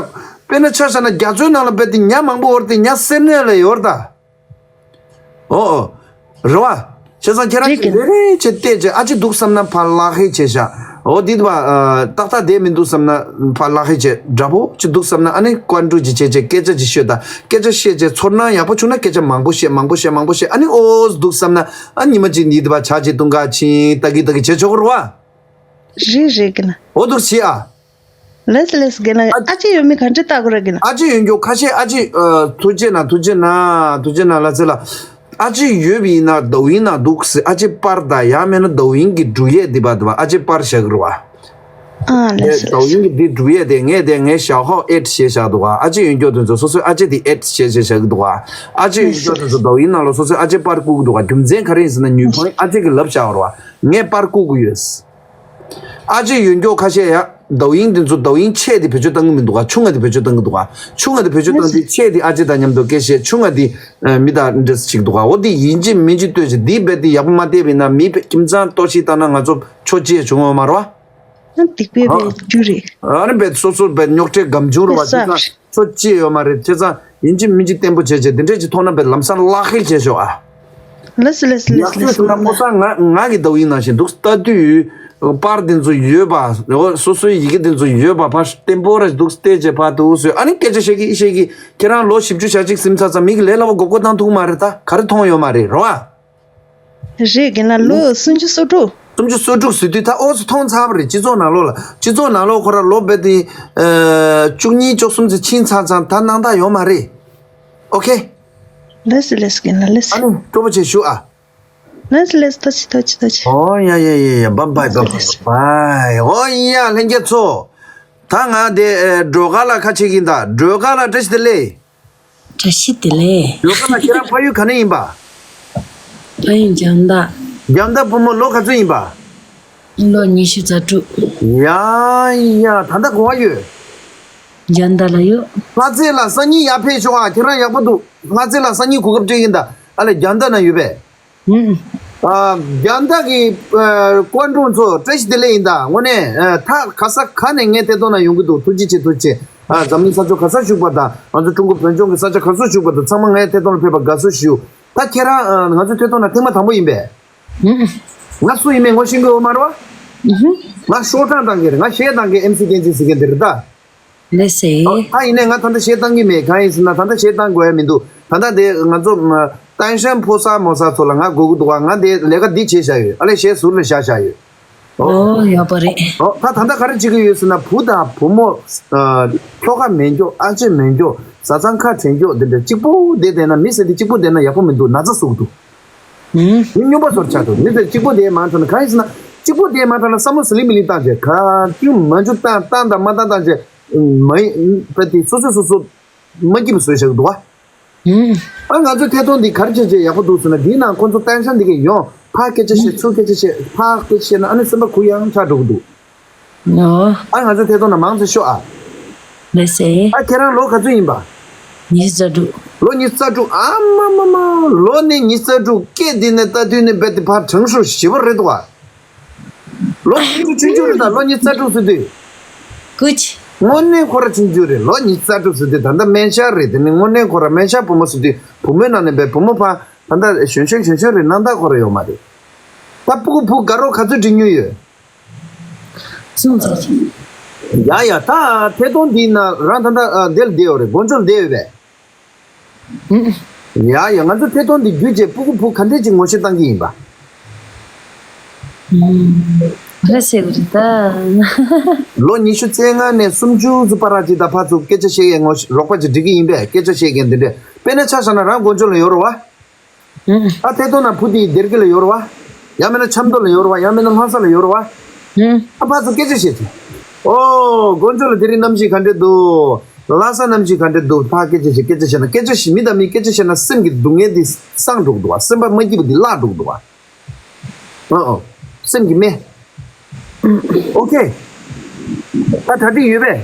དཔེར་ན་ཆ་བཞག་ན་རྒྱ་མཚོའི་ནང་ལ་བེད་དེ་ཉ་མང་པོ་ཡོད་དེ་ཉ་སེར་སྣས་ལ་ཡོད་ད། ཨོ་ཨོ། རེད་བ། བྱས་ཙང་ཁྱེད་རང་གིས་རེད་རེ་རེ་བྱས་བལྟས་བྱས་ཨ་ཅེ་འདུག་བསམ་ན་ཕར་ལག་ཧེ་བྱས་ཤག་འོ་འདི་དུ་བ་ཏག་ཏག་བསྡད་མི་འདུག་བསམ་ན་ཕར་ལག་ཁེ་བྱས་འདྲ་པོ་ཅིག་འདུག་བསམ་ན་ཨ་ནི་ཀོན་ཀྲུ་ཅིག་བྱས་བྱས་སྐད་ཆ་ཅིག་ཤོད་ད། སྐད་ཆ་བཤད་བྱས་ཚོར་སྣང་ཡག་པོ་བྱུང་ན་སྐད་ཆ་མང་པོ་བཤད་མང་པོ་བཤད་མང་པོ་བཤད་ཨ་ནི་ཨོ་འདུག་བསམ་ན་ཨ་ཉི་མ་ཅིག་འདི་དུ་བ་ཇ་ཅིག་བཏུང་ག་ཕྱིན་ལྟ་གི་ལྟ་གི་བྱས་ཆོག་གི་རེད་བ། རེད་རེད་གི་ན། འོ་འདུག་བྱེད་ཨ། ལེས་ལེས་གི་ན་ཨ་ཅེ་ཡོད་མི་ག་འདྲ་ལྟ་དགོས་རེད་གི་ན། ཨ་ཅེ་ཡོད་མགྱོགས་ཁ་ཤས་ཨ་ཅེ་ཐུགས་རྗེ་ན་ཐུགས་རྗེ་ན་ཐུགས་རྗེ་ན་ལ་ཚེ་ལ། ཨ་ཅེ་ཡོད་པ་ཡིན་ན་ཌོ་ཡིན་ན་འདུག་སེ་ཨ་ཅེ་པར་དང་ཡང་མིན་ན་ཌོ་ཡིན་གྱི་འབྲུ་ཡས་འདི་པར་འདི་པར་ཨ་ཅེ་པར་བཞག་གི་རེད་བ། ཨ་ལེས་ཌོ་ཡིན་གྱི་འདི་འབྲུ་ཡས་དེ་ངས་དེ་ངས་ཞའོ་ཧའོ་ཨེ་ཌི་བྱས་བཞག་འདུག་བ། ཨ་ཅེ་ཡོད་མགྱོགས་དེ་ཚོ་སོ་སོའི་ཨ་ཅེ་དེ་ཨེ་ཌི་བྱས་བྱས་བཞག་གི་འདུག་བ། ཨ་ཅེ་ཡོད་མགྱོགས་དེ་ཚོ་ཌོ་ཡིན་ནང་ལ་སོ་སོའི་ཨ་ཅེ་པར་བརྐུ་གི་འདུག་བ། རྒྱུ་མཚན་ག་རེ་ཡིན་ཟེར་ན་ཉུས་ཕུང་ཨ་ཅེ་གི་ལབ་བཞག་རེད་བ། ངས་པར་བརྐུ་གི་ཡོད། ཨ་ཅེ་ཡོད་མགྱོགས་ཁ་ཤས་ཡ། ཌོ་ཡིན་དེ་ཚོ་ཌོ་ཡིན་ཆེ་དེ་བེད་སྤྱོད་བཏང་གི་མི་འདུག་ག་ཆུང་ང་དེ་བེད་སྤྱོད་བཏང་གི་འདུག་ག་ཆུང་ང་དེ་བེད་སྤྱོད་བཏང་དུས་ཆེ་དེ་ཨ་ཅེ་དང་མཉམ་དུ་སྐད་བཤད། ཆུང་ང་དེ་མི་དང་འདྲ་ཞིག་འདུག་ག་འོ་དེ་ཡིན་གཅིག་མིན་གཅིག་ལྟོས་ཤིག་འདི་རྦད་དེ་ཡག་པོ་མ་བལྟས་པ་ཡིན་ན་མི་ཁྱིམ་ཚང་ལྟོ་ཤིག་བཏང་ན་ང་ཚོ་ཆོ་ཅེས་བྱུང་ཡོད་མ་རེད་བ། ཨ་སྡིག་པའི་བའི་རྒྱུ་རེད། ཨ་ནི་རྦད་སོ་སོ་རྦད་རྙོག་དྲའི་སྒམ་ཆུང་རེད་བ། ཁྱེད་ཚང་ཆོ་ཅེས་ཡོད་མ་རེད། ཁྱེད་ཚང་ཡིན་གཅིག་མིན་གཅིག་བརྟན་པོ་བྱས་བྱས་དེ་འདྲས་ཅིག་མཐོང་ན་རྦད་ལམ་སང་ལག་ཁེལ་བྱས་ཤོག་ཨ། ལེས་ལེས་ལེས་ལེས། ཡག་ཤོས་སུ་ན་ཁོ་ས་ང་ང་གི་ལྟ་བུ་ཡིན་ནང་བཞིན་འདུག་ལྟ་དུས་པར་དེ་ཚོ་ཡོད་པ་སོ་སོའི་ཡི་གེ་དེ་ཚོ་ཡོད་པ་ཕར་བརྟན་པོ་ར་འདུག་བལྟས་བྱས་ཕར་འདུག་སོས་ཨ་ནི་སྐད་ཆ་བཤད་ཀྱི་ཨི་བཤད་ཀྱི་ཁྱེད་རང་ལོ་བཞི་བཅུ་ཞེ་གཅིག་ཟིན་ཚར་ཚར་མི་གི་ལས་སླ་བོ་མགོ་སྐོར་བཏང་ཐུབ་མ་རེད། ད་ག་རེ་མཐོང་ཡོད་མ་རེད་རོ་ཨ། རེད་གི་ན་ལོ་སུམ་ཅུ་སོ་དྲུག་སུམ་ཅུ་སོ་དྲུག་ཟེར་དུས་ད་ཨོ་ཚོ་མཐོང་ཚར་བ་རེད། སྤྱི་ཚོགས་ནང་ལོགས་ལ་སྤྱི་ཚོགས་ནང་ལོགས་ཁོ་ར་ལོ་རྦད་དེ་བཅུ་གཉིས་བཅུ་གསུམ་ཙམ་ཕྱིན་ཚར་ཚར་ད་སྣང་དག་ཡོད་མ་རེད། ཨོ་ཁེ། ལེས་ལེས་གི་ན་ལེས། ཨ་ནི་སྤྲོ་པོ་བྱེད་ཞུ་ཨ། ལེས་ལེས་ཐུགས་རྗེ་ཆེ་ཐུགས་རྗེ་ཆེ་ཐུགས་རྗེ་ཆེ། ཨོ་ཡ་ཡ་ཡ་ཡ་བཱའི་བཱའི་བཱའི་བཱའི་བཱའི། ཨོ་ཡ་ལྷན་རྒྱས་ཚོ། ད་ང་དེ་སྒྲོལ་དཀར་ལ་ཁ་ཆེ་གིན་ད་སྒྲོལ་དཀར་ལ་བཀྲ་ཤིས་བདེ་ལེགས། བཀྲ་ཤིས་བདེ་ལེགས། སྒྲོལ་དཀར་ལ་ཁྱེད་རང་ཕ་ཡུལ་ག་ནས་ཡིན་པ། ཕ་ཡུལ་རྒྱང་ཐག་རྒྱང་ཐག་བུ་མོ་ལོ་ག་ཚོད་ཡིན་པ། ལོ་ཉི་ཤུ་རྩ་དྲུག་ཡ་ཡ་ད་ལྟ་གོ་བ་ཡོད། རྒྱང་ཐག་ལ་ཡོད། ལྷ་རྩེ་ལ་སང་ཉིན་ཡར་ཕེབས་ཤོག་ཨ། ཁྱེད་རང་ཡག་པོ་འདུག་ལྷ་རྩེ་ལ་སང་ཉིན་གོ་སྐབས་སྤྲད་ཡིན་ད། ཨ་ལས་རྒྱང་ཐག་ན་ཡོད་པས། ཨ་རྒྱང་ཐག་གི་ཀོན་ཀྲུང་ཚོ་བཀྲ་ཤིས་བདེ་ལེགས་ཡིན་ད། དངོས་གནས་ཐག་ག་ས་ག་ནས་ངའི་ཐད་གཏོང་ན་ཡོང་གི་འདུག་ཐུགས་རྗེ་ཆེ་ཐུགས་རྗེ་ཆེ། ཨ་འཛམ་གླིང་ས་ཕྱོགས་ག་ས་བཞུགས་པ་དང་ང་ཚོ་ཀྲུང་གོ་བོད་ལྗོངས་ཀྱི་ས་ཆ་ག་ས་བཞུགས་པ་དང་ཚང་མ་ངའི་ཐད་གཏོང་ལ་ཕེབས་པ་དགའ་བསུ་ཞུ། ད་ཁྱེད་རང་ང་ཚོའི་ཐད་གཏོང་ན་ཐེངས་མ་དང་པོ་ཡིན་པས། ང་སུ་ཡིན་མིན་ངོ་ཤེས་ཀྱི་ཡོད་མ་རེད་བ། ང་ཤོག་གྲངས་བཏང་གི་རེད། ང་གཞས་བཏང་གི་ཨེམ་སི་བསྟན་འཛིན་ཟེར་མཁན་དེ་རེད་ད། ལེ་སེ། ཨ་ཡིན་ནའི་ང་ད་ལྟ་གཞས་བཏང་གི་མེད། གང་ཡིན་ཟེར་ན་ད་ལྟ་གཞས་བཏང་དགོས་ཡ་མི་འདུག་ད་ལྟ་དེ་ང་ཚོ་ཏན་ཧྲན་ཕོ་གསར་མོ་གསར་ཚོ་ལ་ང་དགོས་ཀྱི་འདུག་བ། ང་དེ་ལས་ཀ་འདི་བྱས་བཞག་ཡོད། ཨ་ལས་གཞས་ཟུར་ལ་བཞག་བཞག་ཡོད། ཨོ་ཡོད་པ་རེད། ཨོ་ད་ད་ལྟ་ག་རེ་བྱེད་ཀྱི་ཡོད་ཟེར་ན་བུ་དང་བུ་མོ་ཁྱོ་ག་མེད་མགྱོགས་ཨ་ཅེ་མེད་མགྱོགས་བཟའ་ཚང་ཁ་བྲལ་མགྱོགས་འདི་འདྲ་གཅིག་པུ་བསྡད་བསྡད་ན་མི་ཟེར་དེ་གཅིག་པུ་བསྡད་ན་ཡག་པོ་མི་འདུག་ན་ཚ་ཟུག་འདུག་མི་སྨྱོན་པ་ཚོར་ཆགས་འདུག་མི་ཚོས་གཅིག་པོ་དེ་མ་འཕྲོ་ན་གང་ཡིན་ཟེར་ན། གཅིག་པོ་དེ་མ་འཕྲོ་ན་བསམ་བློ་ཟི་ལིང་མི་ལིང་བཏང་བྱས་ག་རྒྱུ་མ་རྒྱུ་བཏང་བཏང་དང་མ་བཏང་བཏང་བྱས་མ་ཡིན་པ་དེ་སོ་སོས་སོ་སོ་མ་སྐྱིད་པ་བཟོས་བཞག་འདུག་བ། ཨ་ང་ཚོའི་ཐད་གཏོང་འདི་ག་རེ་བྱས་བྱས་ཡག་པོ་འདུག་ཟེར་ན་འདིའི་ནང་ཁོ་ཚོ་ཏན་ཧྲན་འདི་གས་ཡོང་ཕར་སྐད་ཆ་བཤད་ཚུར་སྐད་ཆ་བཤད་ཕར་སྐད་ཆ་བཤད་ན་ཨ་ནི་སེམས་པ་གུ་ཡངས་ཆགས་འགྲོ་གི་འདུག་ཨ་ང་ཚོའི་ཐད་གཏོང་ན་མང་ཙམ་ཤོག་ཨ། ལེ་སེ། ཨ་ཁྱེད་རང་ལོ་ག་ཚོད་ཡིན་པ། ཉི་ཤུ་རྩ་དྲུག་ལོ་ཉི་ཤུ་རྩ་དྲུག་ཨ་མ་མ་མ། ལོ་ནི་ཉི་ཤུ་རྩ་དྲུག་སྐད་འདི་ནས་ལྟ་དུས་ནི་རྦད་དེ་ཕར་དྲང་ཤོར་ཞེ་པོ་རེད་འདུག་ཨ། ལོ་ཆུང་ཆུང་ཆུང་ཆུང་རེད་ད་ལོ་ཉི་ཤུ་རྩ་དྲུག་ཟེར་དུས། ཀུ་ཅི། དངོས་གནས་ཁོ་ར་ཆུང་ཆུང་རེད། ལོ་ཉི་ཤུ་རྩ་དྲུག་ཟེར་དུས་ད་ལྟ་སྨན་ཤར་རེད། དེ་ནི་དངོས་གནས་ཁོ་ར་སྨན་ཤར་བུ་མོ་ཟེར་དུས་བུ་མོའི་ནང་ནས་རྦད་བུ་མོ་ཕར་ད་ལྟ་གཞོན་གཞོན་གཞོན་གཞོན་རེད། སྣང་དག་ཁོ་ར་ཡོད་མ་རེད། ད་སྤུ་གུ་བུ་དགའ་རོགས་ག་ཚོད་འགྲིག་མྱོང་ཡོད། སུམ་ཙམ་ཞིག་ཡ་ཡ་ད་ཐད་གཏོང་འདི་ན་རང་ད་ལྟ་ཨ་འདིར་བསྡད་ཡོད་རེད། དགོན་ཆོག་བསྡད་ཡོད་པས། ཡ་ཡ་ང་ཚོ་ཐད་གཏོང་འདི་བརྒྱུད་བྱས་སྤུ་གུ་བུ་ག་འདྲས་ཅིག་ངོ་ཤེས་བཏང་གི་ཡིན་པ། རེད་ཟེར་གི་རེད་ད། ལོ་ཉི་ཤུ་རྩ་ལྔ་ནས་སུམ་ཅུ་ཙམ་བར་ཅིག་ད་ཕར་ཚུར་སྐད་ཆ་བཤད་ཡས་ངོ་ཤེས་རོགས་པ་ཅིག་འགྲིག་གི་ཡིན་པས། སྐད་ཆ་བཤད་མཁན་འདི་འདྲས་དཔེར་ན་ཆ་བཞག་ན་རང་དགོན་ཆོག་ལ་ཡོད་རེད་བ། ཨ་ཐད་གཏོང་ན་བུ་དེའི་སྡེར་ཁ་ལ་ཡོད་རེད་བ། ཡང་མིན་ན་ཆབ་མདོ་ལ་ཡོད་རེད་བ། ཡང་མིན་ན་ལྷ་ས་ལ་ཡོད་རེད་བ། ཨ་ཕར་ཚུར་སྐད་ཆ་བཤད་དུས། ཨོ་དཀོན་མཆོག་ལ་དེ་རིང་གནམ་གཤིས་ག་འདྲས་འདུག་ལྷ་ས་གནམ་གཤིས་ག་འདྲས་འདུག་ཕར་སྐད་ཆ་བཤད་སྐད་ཆ་བཤད་ན་སྐད་ཆ་བཤད་མི་དང་མི་སྐད་ཆ་བཤད་ན་སེམས་ཀྱི་སྡུག་བསྔལ་འདི་སངས་འགྲོ་གི་འདུག་བ། སེམས་པ་མ་སྐྱིད་པ་འདི་བརླག་འགྲོ་གི་འདུག་བ། ཨོ་ཨོ་སེམས་ཀྱི་སྨན། ཨོ་ཁེ། ད་གྲ་སྒྲིག་ཡོད་པས།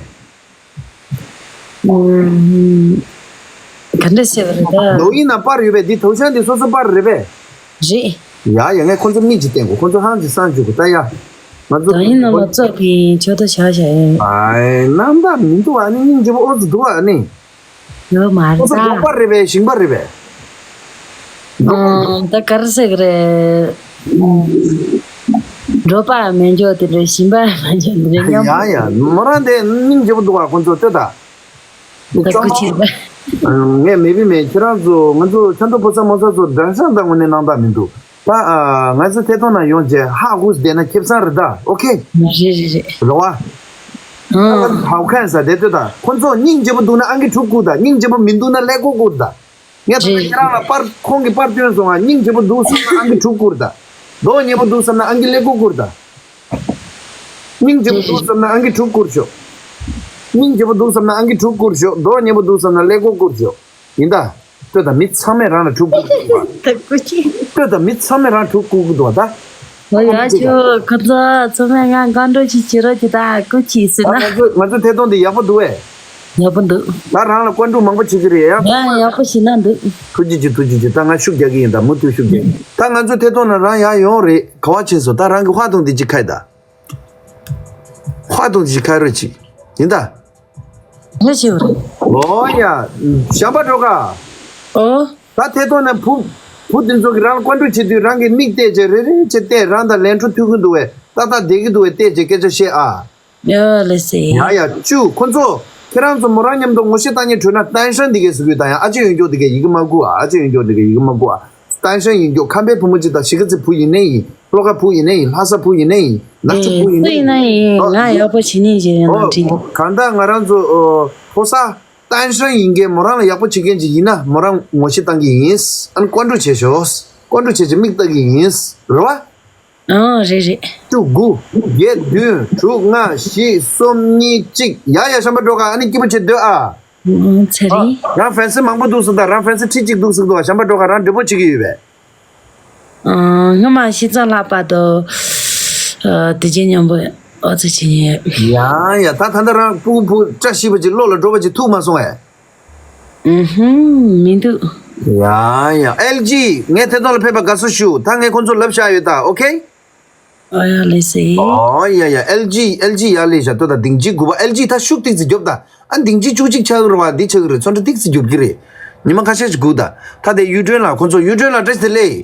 ག་འདྲ་བཤད་པ་རེད་ད། ལོ་ཡིན་ན་པར་ཡོད་པས་འདི་དོ་ཤང་འདི་སོ་སོ་པར་རེད་པས། རེད། ཡ་ཡ་ངས་ཁོ་ཚོ་མིག་ཅིག་བསྟན་དགོས། ཁོ་ཚོ་ཧང་ཅིག་སང་བཅུག་དགོས་ད་ཡ། ང་ཚོ་དང་ཡིན་ནམ་ལ་ཙོག་གི་ཆོ་ད་བྱ་བྱ་ཡིན། ཨའི་རྣམ་དག་མི་འདུག་ཨ་ནི་སྙིང་རྗེ་པོ་ཨོ་ཙི་འདུག་ཨ་ནི། ཡོད་མ་རེད་ཁོ་ཚོ་ད། འབྲོག་པ་རེད་པས་ཞིང་པ་རེད་པས། ཨང་ད་ག་རེ་ཟེར་གི་རེད། འགྲོ་པ་མི་འཇོག་དེ་འདྲ། ཞིང་པ་མི་འཇོག་དེ་འདྲ། མཉམ་ཡ་ཡ། མོ་རང་དེ་སྙིང་རྗེ་པོ་འདུག་བ། ཁོང་ཚོ་ལྟོས་དང་། ད་སྐུ་མཁྱེན་པ། ངས་མེད་པའི་མེད། ཁྱེད་རང་ཚོ། ང་ཚོ་ཆབ་མདོ་ཕོ་གསར་མོ་གསར་ཚོ་འགྲན་ཤང་དང་དངོས་གནས་སྣང་དག་མི་འདུག་ད་ང་ཚོ་ཐད་གཏོང་ནང་ཡོང་རྗེས་ཧ་ཧུས་བསྡད་ན་ཁེ་བཟང་རེད་ད། ཨོ་ཁེ། རེད་རེད་རེད། རེད་བ། ཨང་། ཧའོ་ཁན་ཟེར་དེ་ལྟོས་དང་། ཁོང་ཚོ་སྙིང་རྗེ་པོ་འདུག་ན་ཨང་ཀི་དྲུག་བསྐུར་དང་། སྙིང་རྗེ་པོ་མི་འདུག་ན་ཀླད་ཀོར་བསྐུར་དང་། ངས་ད་ལྟ་ཁྱེད་རང་ལ་པར། ཁོང་གིས་པར་སྟོན་སོང་ང་། སྙིང་རྗེ་པོ་འདུག་བསམ་ན་ཨང་ཀི་དྲུག་བསྐུར་དང་། མདོག་ཉེས་པོ་འདུག་བསམ་ན་ཨང་ཀི་ཀླད་ཀོར་བསྐུར་དང་། སྙིང་རྗེ་པོ་འདུག་བསམ་ན་ཨང་ཀི་དྲུག་བསྐུར་ཤོག་སྙིང་རྗེ་པོ་འདུག་བསམ་ན་ཨང་ཀི་དྲུག་བསྐུར་ཤོག་མདོག་ཉེས་པོ་འདུག་བསམ་ན་ཀླད་ཀོར་བསྐུར་ཤོག་ཡིན་ད། ལྟོས་དང་། མི་ཚང་མས་རང་ལ་དྲུག་བསྐུར་གི་འདུག་བ། ད་སྐུ་མཁྱེན། ལྟོས་དང་། མི་ཚང་མས་རང་དྲུག་བསྐུར་གི་འདུག་བ་ད། ཨོ་ཡ། ཁྱོད་ཁོ་ཚོ་ཚང་མས་ང་བཀའ་འདྲི་ཅིག་བྱེད་རོགས་གྱིས་ད། སྐུ་མཁྱེན་ཟེར་ད། ང་ཚོ་ང་ཚོ་ཐད་གཏོང་འདི་ཡག་པོ་འདུག་བས། ཡག་པོ་འདུག་ད་རང་ལ་བཀའ་འདྲི་མང་པོ་བྱེད་ཀྱི་རེད་ཡ། ཡ། ཡག་པོ་ཞིག་ན་འདུག་ཐུགས་རྗེ་ཆེ། ཐུགས་རྗེ་ཆེ། ད་ང་ཤུགས་རྒྱག་གི་ཡིན་ད། མུ་མཐུད་ཤུགས་རྒྱག་གི་ཡིན། ད་ང་ཚོ་ཐད་གཏོང་ནང་རང་ཡར་ཡོང་རེད། ག་བ་ཕྱིན་སོང་། ད་རང་གི་ཧྭ་ཏུང་འདི་ཅིག་ཁ་ཡི་ད། ཧྭ་ཏུང་འདི་ཅིག་ཁ་རོགས་གྱིས། ཡིན་ད། ལས་བྱེད་པ་རེད། ཨོ་ཡ། བྱམས་པ་སྒྲོལ་དཀར། ཨོ། ད་ཐད་གཏོང་ནས་བུ། བུ་དེ་ཚོ་གིས་རང་ལ་བཀའ་འདྲི་བྱེད་དུས། རང་གི་མིག་བལྟས་བྱས། རེ་རེ་བྱས་བལྟས། རང་དང་ལན་འཕྲོ་མཐུད་ཀྱི་འདུག་བས། ཏག་ཏག་བསྡད་ཀྱི་འདུག་བས། བལྟས་བྱས་སྐད་ཆ་བཤད་ཨ། ཡ་ལེ་སེ། ཡ་ཡ། བཅུ། ཁོ་ཚོ། ཁྱེད་རང་ཚོ་མོ་རང་མཉམ་དུ་ངོ་ཤེས་བཏང་མཁན་བྱུང་ན་ཏན་ཧྲན་འདི་གས་ཟེར་གྱི་ཡོད་ད། ཡང་ཨ་ཅེ་ཡོན་ཀྱོག་འདི་གས་ཡི་གེ་མ་སྒུག་ཨ། ཨ་ཅེ་ཡོན་ཀྱོག་འདི་གས་ཡི་གེ་མ་སྒུག་ཨ། ཏན་ཧྲན་ཡོན་ཀྱོག་ཁམས་པའི་བུ་མོ་ཅིག་དང་། གཞིས་ཀ་རྩེ་བུ་ཡིན་ནའི་ཡིན། བློ་དགའ་བུ་ཡིན་ནའི་ཡིན། ལྷ་ས་བུ་ཡིན་ནའི་ཡིན། ནག་ཆུ་བུ་ཡིན་ནའི་ཡིན། སུ་ཡིན་ན་ཡིན། ཨོ། ང་ཡག་པོ་བྱེད་ནི་ཞིག་ཡོད་ན་ཨོ། དྲིས། གང་ལྟར་ང་རང་ཚོ་ཨོ། ཕོ་གསར་ཏན་ཧྲན་ཡིན་མཁན། མོ་རང་ལ་ཡག་པོ་བྱེད་མཁན་ཅིག་ཡིན་ན་མོ་རང་ངོ་ཤེས་བཏང་གི་ཡིན། ཨ་ནི་བཀའ་འདྲི་བྱེད་ཤོག་བཀའ་འདྲི་བྱེད་བྱེད་མིག་ལྟ་གི་ཡིན། རེད་བ། ཨང་། རེད་རེད། བཅུ། དགུ། བརྒྱད། བདུན། དྲུག། ལྔ། བཞི། གསུམ། གཉིས། གཅིག་ཡ་ཡ། བྱམས་པ་སྒྲོལ་དཀར། ཨ་ནི་སྐྱིད་པོ་བྱེད་སྡོད་ཨ། ཨང་། ཚེ་རིང་། རང་ཕན་སེ་མང་པོ་འདུག་ཟེར་ད། རང་ཕན་སེ་ཁྲི་གཅིག་འདུག་ཟེར་འདུག་བ། བྱམས་པ་སྒྲོལ་དཀར། རང་འབྲས་སྤུངས་བྱེད་ཀྱི་ཡོད་པས། ཨང་། སྔོན་མ་ཤིས་ཙང་ལྷག་པ་དང་། ཨ། དེ་རྗེས་མཉམ་པོ་ཨོ་ཙི་བྱེད་ཉེ་ཡོད། ཡ་ཡ། ད་ད་ལྟ་རང་སྤུ་གུ་བུ་བཀྲ་ཤིས་པ་ཅིག་བློ་ལ་འགྲོ་བ་ཅིག་ཐུག་མ་སོང་ཨེ། ཨུ་ཧུམ། མི་འདུག་ཡ་ཡ། ཨེལ་ཇི། ངའི་ཐད་གཏོང་ལ་ཕེབས་པ་དགའ་བསུ་ཞུ། ད་ངས་ཁོང་ཚོ་ལབ་བཞག་ཡོད་ད། ཨོ་ཁེ། ཨོ་ཡ་ལེ་སེ། ཨོ་ཡ་ཡ། ཨེལ་ཇི། ཨེལ་ཇི་ཡ་ལེ་བཞག་ལྟོས་དང་། ལྡིང་ཅིག་དགུ་པ། ཨེལ་ཇི་ད་ཤུགས་ཏིག་ཙི་རྒྱོབ་ད། ཨ། ལྡིང་ཅིག་བཅུ་གཅིག་ཆགས་ཀྱི་རེད་བ། འདི་ཆགས་ཀྱི་རེད། ཚོན་ཁྲ་ཏིག་ཙི་རྒྱོབ་ཀྱི་རེད། ཉི་མ་ཁ་ཤས་ཤིག་སྒུག་ད། ད་དེ་གཡུ་སྒྲོན་ལགས། ཁོང་ཚོ་གཡུ་སྒྲོན་ལགས་བཀྲ་ཤིས་བདེ་ལེགས།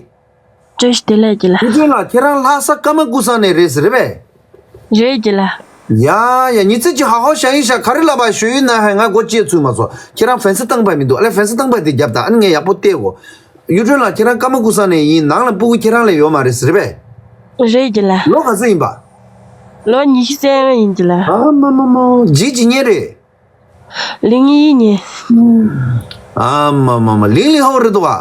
བཀྲ་ཤིས་བདེ་ལེགས་ཀྱི་ལགས། གཡུ་སྒྲོན་ལགས། ཁྱེད་རང་ལྷ་ས་ཀརྨ་སྐུ་བསམ་ནས་རེད་ཟེར་རེད་པས། རེད་ཀྱི་ལགས། ཡ་ཡ། ཉི་ཚེ་གཅིག་ཧ་ཧོ་ཞ་ཡི་ཤ་ག་རེ་ལབ་པ་ཞུ་ཡིན་ན་ཧ། ང་མགོ་བཅད་ཚུད་མ་སོང་། ཁྱེད་རང་ཕན་སེ་བཏང་པ་མི་འདུག་ཨ་ལས་ཕན་སེ་བཏང་པ་དེ་རྒྱབ་ད། ཨ་ནི་ངས་ཡག་པོ་བལྟས་གོ། གཡུ་སྒྲོན་ལགས། ཁྱེད་རང་ཀརྨ་སྐུ་བསམ་ནས་ཡིན། ནང་ལ་སྤུ་གུ་ཁྱེད་རང་ལས་ཡོད་མ་རེད་ཟེར་པས། རེད་ཀྱི་ལགས། ལོ་ག་ཚོད་ཡིན་པ། ལོ་ཉི་ཤུ་རྩ་ལྔ་ཡིན་ཀྱི་ལགས། ཨ་མ་མ་མ། རྗེས་ཀྱི་གཉེན་རེད། ལིང་ཡི་ཉེ། ཨ་མ་མ་མ། ལིང་ལིང་ཧོ་རེད་འདུག་བ། ཨ་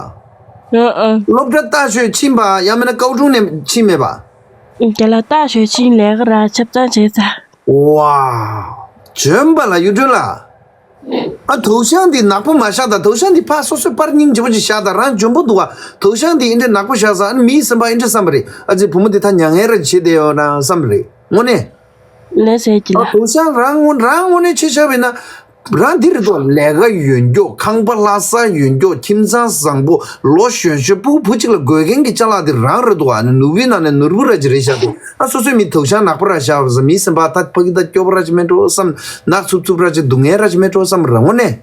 ཨ། སློབ་གྲྭ་ལྟ་ཞོད་ཕྱིན་པ། ཡང་མིན་ན་ཀའོ་ཀྲུང་ནས་ཕྱིན་མེད་པ། ཀྱི་ལགས། ལྟ་ཞོད་ཕྱིན། ལས་ཀ་ར་ཆབ་གཙང་བྱས་ཚར། ཝ། འཇོན་པ་ལ་གཡུ་སྒྲོན་ལགས། ཨ། དུག་ཤང་འདི་ནག་པོ་མ་བཞག་ད། དུག་ཤང་འདི་ཕར་སོ་སོའི་པར་སྙིང་རྗེ་པོ་ཅིག་བཞག་ད། རང་འཇོན་པོ་འདུག་བ། དུག་ཤང་འདི་ཨེ་འདྲ་ནག་པོ་བཞག་ས། ཨ་ནི་མིས་ཟིན་པ་ཨེ་འདྲ་བསམ་པ་རེད། ཨ་ཙི། བུ་མོ་འདི་ད་མྱ་ངན་ར་བྱེད་བསྡད་ཡོད་ན་བསམ་པ་རེད། དངོས་གནས། ལས་ཟེར་གྱི་ཨ། ལགས། དུག་ཤང་རང་ངོ་རང་ངོས་ནས་ཆེ་ཆེ་བས་ན། རང་འདི་རེད་དོ། ལས་ཀ་ཡོན་ཀྱོག་ཁང་པ་ལྷ་ས་ཡོན་ཀྱོག་ཁྱིམ་ཚང་བཟང་པོ། ལོ་གཞོན་གཞོན་སྤུ་གུ་བུ་གཅིག་ལ་དགོས་མཁན་གྱི་ཅ་ལག་འདི་རང་རེད་དོ། ཨ་ནི་ནོར་བུའི་ནང་ནས་ནོར་བུ་ར་ཅིག་རེད་ཤག་དེ། ཨ། སོ་སོའི་མི་དུག་ཤང་ནག་པོ་ར་བཞག་པ་ཟ། མི་ཟིན་པ་ད་ཕ་གི་ད་སྐྱོ་པོ་ར་ཅིག་མེད་འགྲོ་བསམ། ནག་ཚུབ་ཚུབ་ར་ཅིག་སྡུག་བསྔལ་ར་ཅིག་མེད་འགྲོ་བསམ་ར། དངོས་གནས།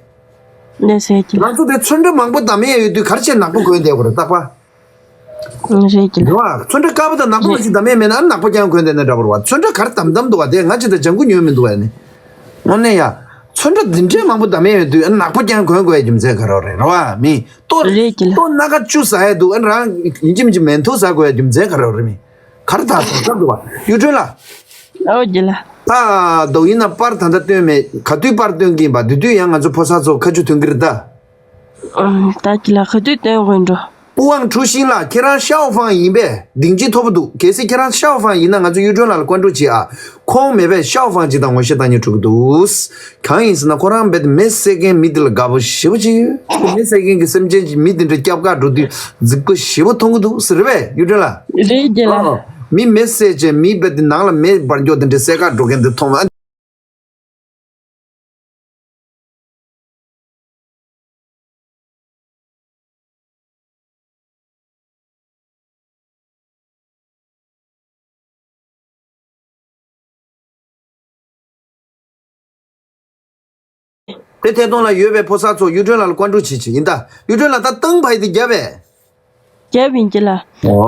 ལས་ཟེར་གྱི་ང་ལགས། ཚོ་དེ་ཚོན་ཁྲ་མང་པོ་བདམས་ཡས་ཡོད་དུས་ག་རེ་བྱས་ནག་པོ་གོན་བསྡད་དགོས་རེད། རྟག་པ། རེད་ཀྱི་ལགས། རེད་བ། ཚོན་ཁྲ་དཀར་པོ་དང་ནག་པོ་ཞིག་བདམས་ཡས་མེད་ན། ཨ། ནག་པོ་རྐྱང་གོན་བསྡད་ན་འདྲ་པོ་རེད་བ། ཚོན་ཁྲ་ག་རེ་བདམས་བདམས་འདུག་བ། དེ་ང་ཅི་ད་ལྗང་གུ་ཉོས་མི་འདུག་བ་ནི། དངོས་གནས་ཡ། ཚོན་ཁྲ་འདི་འདྲའི་མང་པོ་བདམས་ཡས་ཡོད་དུས། ཨ། ནག་པོ་རྐྱང་གོན་དགོས་ཡ་རྒྱུ་མཚན་ག་རེ་རེད། རེད་བ། མི་ལྟོ། རེད་ཀྱི་ལགས། ལྟོ་སྣ་ཁ་བཅུ་ཟ་ཡས་འདུག་ཨ། རང་ཡིན་གཅིག་མིན་གཅིག་མེན་ཐོག་ཟ་དགོས་ཡ་རྒྱུ་མཚན་ག་རེ་རེད། མི་ག་རེ་ད་ཟ་ཟ་འདུག་བ། གཡུ་སྒྲོན་ལགས། ཨོ་ཀྱི་ལགས། ད་དོ་ཡིན་ན་པར་ད་ལྟ་སྟོན་མེད། ག་དུས་པར་སྟོན་གྱི་ཡིན་པ། དེ་དུས་ཡང་ང་ཚོ་ཕོ་གསར་ཚོ་ཁ་མཆུ་ཐོན་གྱི་རེད་ད། ཨ། ད་ཀྱི་ལགས། ག་དུས་སྟོན་དགོས་འགྲོ། པུའུ་ཝང་ཁྲུའུ་ཤིན་ལགས། ཁྱེད་རང་ཤའོ་ཧྥང་ཡིན་པས་སྡིངས་ཆ་མཐོ་པོ་འདུག་གལ་སྲིད་ཁྱེད་རང་ཤའོ་ཧྥང་ཡིན་ན་ང་ཚོ་གཡུ་སྒྲོན་ལགས་ལ་བཀའ་འདྲི་བྱེད་ཨ། ཁོང་མེད་པས་ཤའོ་ཧྥང་ཅིག་དང་ངོ་ཤེས་བཏང་ཉེ་འགྲོ་གི་འདུག་གང་ཡིན་ཟེར་ན་ཁོ་རང་རྦད་དེ་མེ་བསད་མཁན་མི་དེ་ལ་དགའ་པོ་ཞེ་པོ་ཅིག་ཡོད། མེ་བསད་མཁན་གྱི་སེམས་ཅན་གྱི་མི་དེ་འདྲ་སྐྱབས་ཁ་འགྲོ་དུས་རྫིག་པོ་ཞེ་པོ་མཐོང་གི་འདུག་ཟེར་བས། གཡུ་སྒྲོན་ལགས། རེད་ཀྱི་ལགས། ཨོ། མི་མེ་བསད་བྱས་མི་རྦད་དེ་ནང་ལ་མེ་འབར་མགྱོགས་དེ་འདྲ་བསད་ཁ་འགྲོ་མཁན་དེ་མཐོང་བ། དེ་ཐད་གཏོང་ལ་ཡོད་པའི་ཕོ་གསར་ཚོ་གཡུ་སྒྲོན་ལགས་ལ་བཀའ་འདྲི་བྱེད་ཀྱི་ཡིན་ད། གཡུ་སྒྲོན་ལགས། ད་ཏང་ཕའི་དེ་རྒྱབ་པས། རྒྱབ་ཡིན་གྱི་ལ། ཨོ།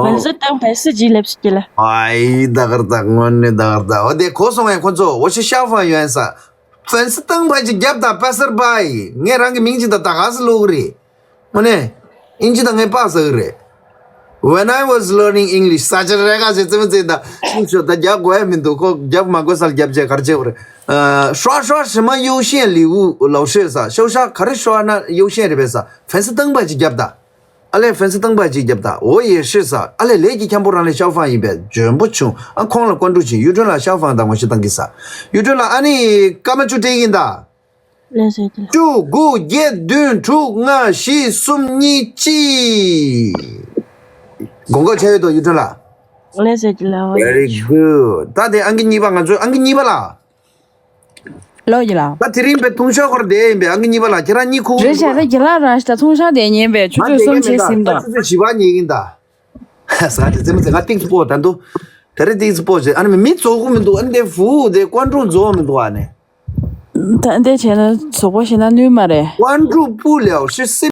ཕན་སི་བཏང་ཕན་སི་ཇི་ལེབ་སི་གྱི་ལ། ཨའི་ད་གར་ད་དངོས་གནས་ད་གར་ད། འོ་དེ་གོ་སོང་ངས་ཁོ་ཚོ་འོ་ཤི་ཤ་ཧྥང་ཡོད་ས། ཕན་སི་བཏང་ཕན་ཅིག་རྒྱབ་ད་པ་སར་པ་ཡི་ངས་རང་གི་མིང་ཅིག་ད་ད་ག་སི་ལོག་རེད། དངོས་གནས། ཨིན་ཇི་དང་ངས་པ་ཟེར་གི་རེད། When I was learning English ས་ཆ་རེ་ག་ཞེས་རྩེད་མོ་རྩེད་ད་ཤིང་ཤོ་ད་རྒྱག་དགོས་ཡ་མི་འདུག་ཁོ་རྒྱབ་མ་དགོས་སར་རྒྱབ་བྱས་གར་བྱས་བར། 刷刷什么优先礼物 老师ས་ཤོ་ཤ་ག་རེ་ཤོ་ན་优先རེད་པས་ས། ཕན་སི་བཏང་པ་ཅིག་རྒྱབ་ད། ཨ་ལས་ཕན་སི་བཏང་པ་ཅིག་རྒྱབ་ད། འོ་ཡེ་ཤེས་ས། ཨ་ལས་ལས་ཀྱི་འཁྱམ་པོ་རང་ལས་ཤའོ་ཧྥང་ཡིན་པས་འཇོན་པོ་བྱུང་ཨ། ཁོང་ལ་ཀོན་ཀྲུག་ཆིན་ཡུ་ཀྲོན་ལ་ཤའོ་ཧྥང་དང་ངོ་ཤེས་བཏང་གི་ས། ཡུ་ཀྲོན་ལ་ཨ་ནི་སྐར་མ་བཅུ་སྤྲད་ཡིན་ད། ལན་ཟེར་གྱི་ལ། བཅུ་དགུ་བརྒྱད་བདུན་དྲུག་ལྔ་བཞི་གསུམ་གཉིས་གཅིག་དགོངས་སྐོར་ཆགས་ཡོད་དོ་ཡུ་ཀྲོན་ལ། ལན་ཟེར་གྱི་ལ། འོ་ཡ། Very good. ད་དེ་ཨང་ཀི་གཉིས་པ་ང་ཚོའི་ཨང་ཀི་གཉིས་པ་ལ། ལོ་ཡི་ལ། ད་དེ་རིང་པའི་ཐུང་ཤོས་ཁོར་བསྡད་ཡིན་པའི་ཨང་ཀི་གཉིས་པ་ལ་ཁྱེད་རང་གཉིས་ཁུག་རེད་བྱ་ད་གྱི་ལ་ར་ཤི་ད་ཐུང་ཤོས་བསྡད་ཉན་པའི་ཆུ་ང་ཚོད་གསུམ་བྱེད་ཟིན་ད། ད་ཆུ་ཚོད་བཞི་པ་ཉལ་གིན་ད། ས་དེ་ཙེ་མ་ཙེ་ང་ཏིག་སྤོ་ད་འདུག་དེ་རིང་ཏིག་སྤོ་ཟེར་ཨ་ནི་མི་ཙོག་གི་མི་འདུག་ཨ་ནི་དེ་ཧྥུ་དེ་ཀོན་ཀྲུང་ཙོག་མི་འདུག་ཨ་ནི། ད་འདི་བྱས་ན་ཙོག་པོ་ཞེ་ན་ནུས་མ་རེད། ཀོན་ཀྲུང་སྤུ་ལེའོ་ཤི་སི།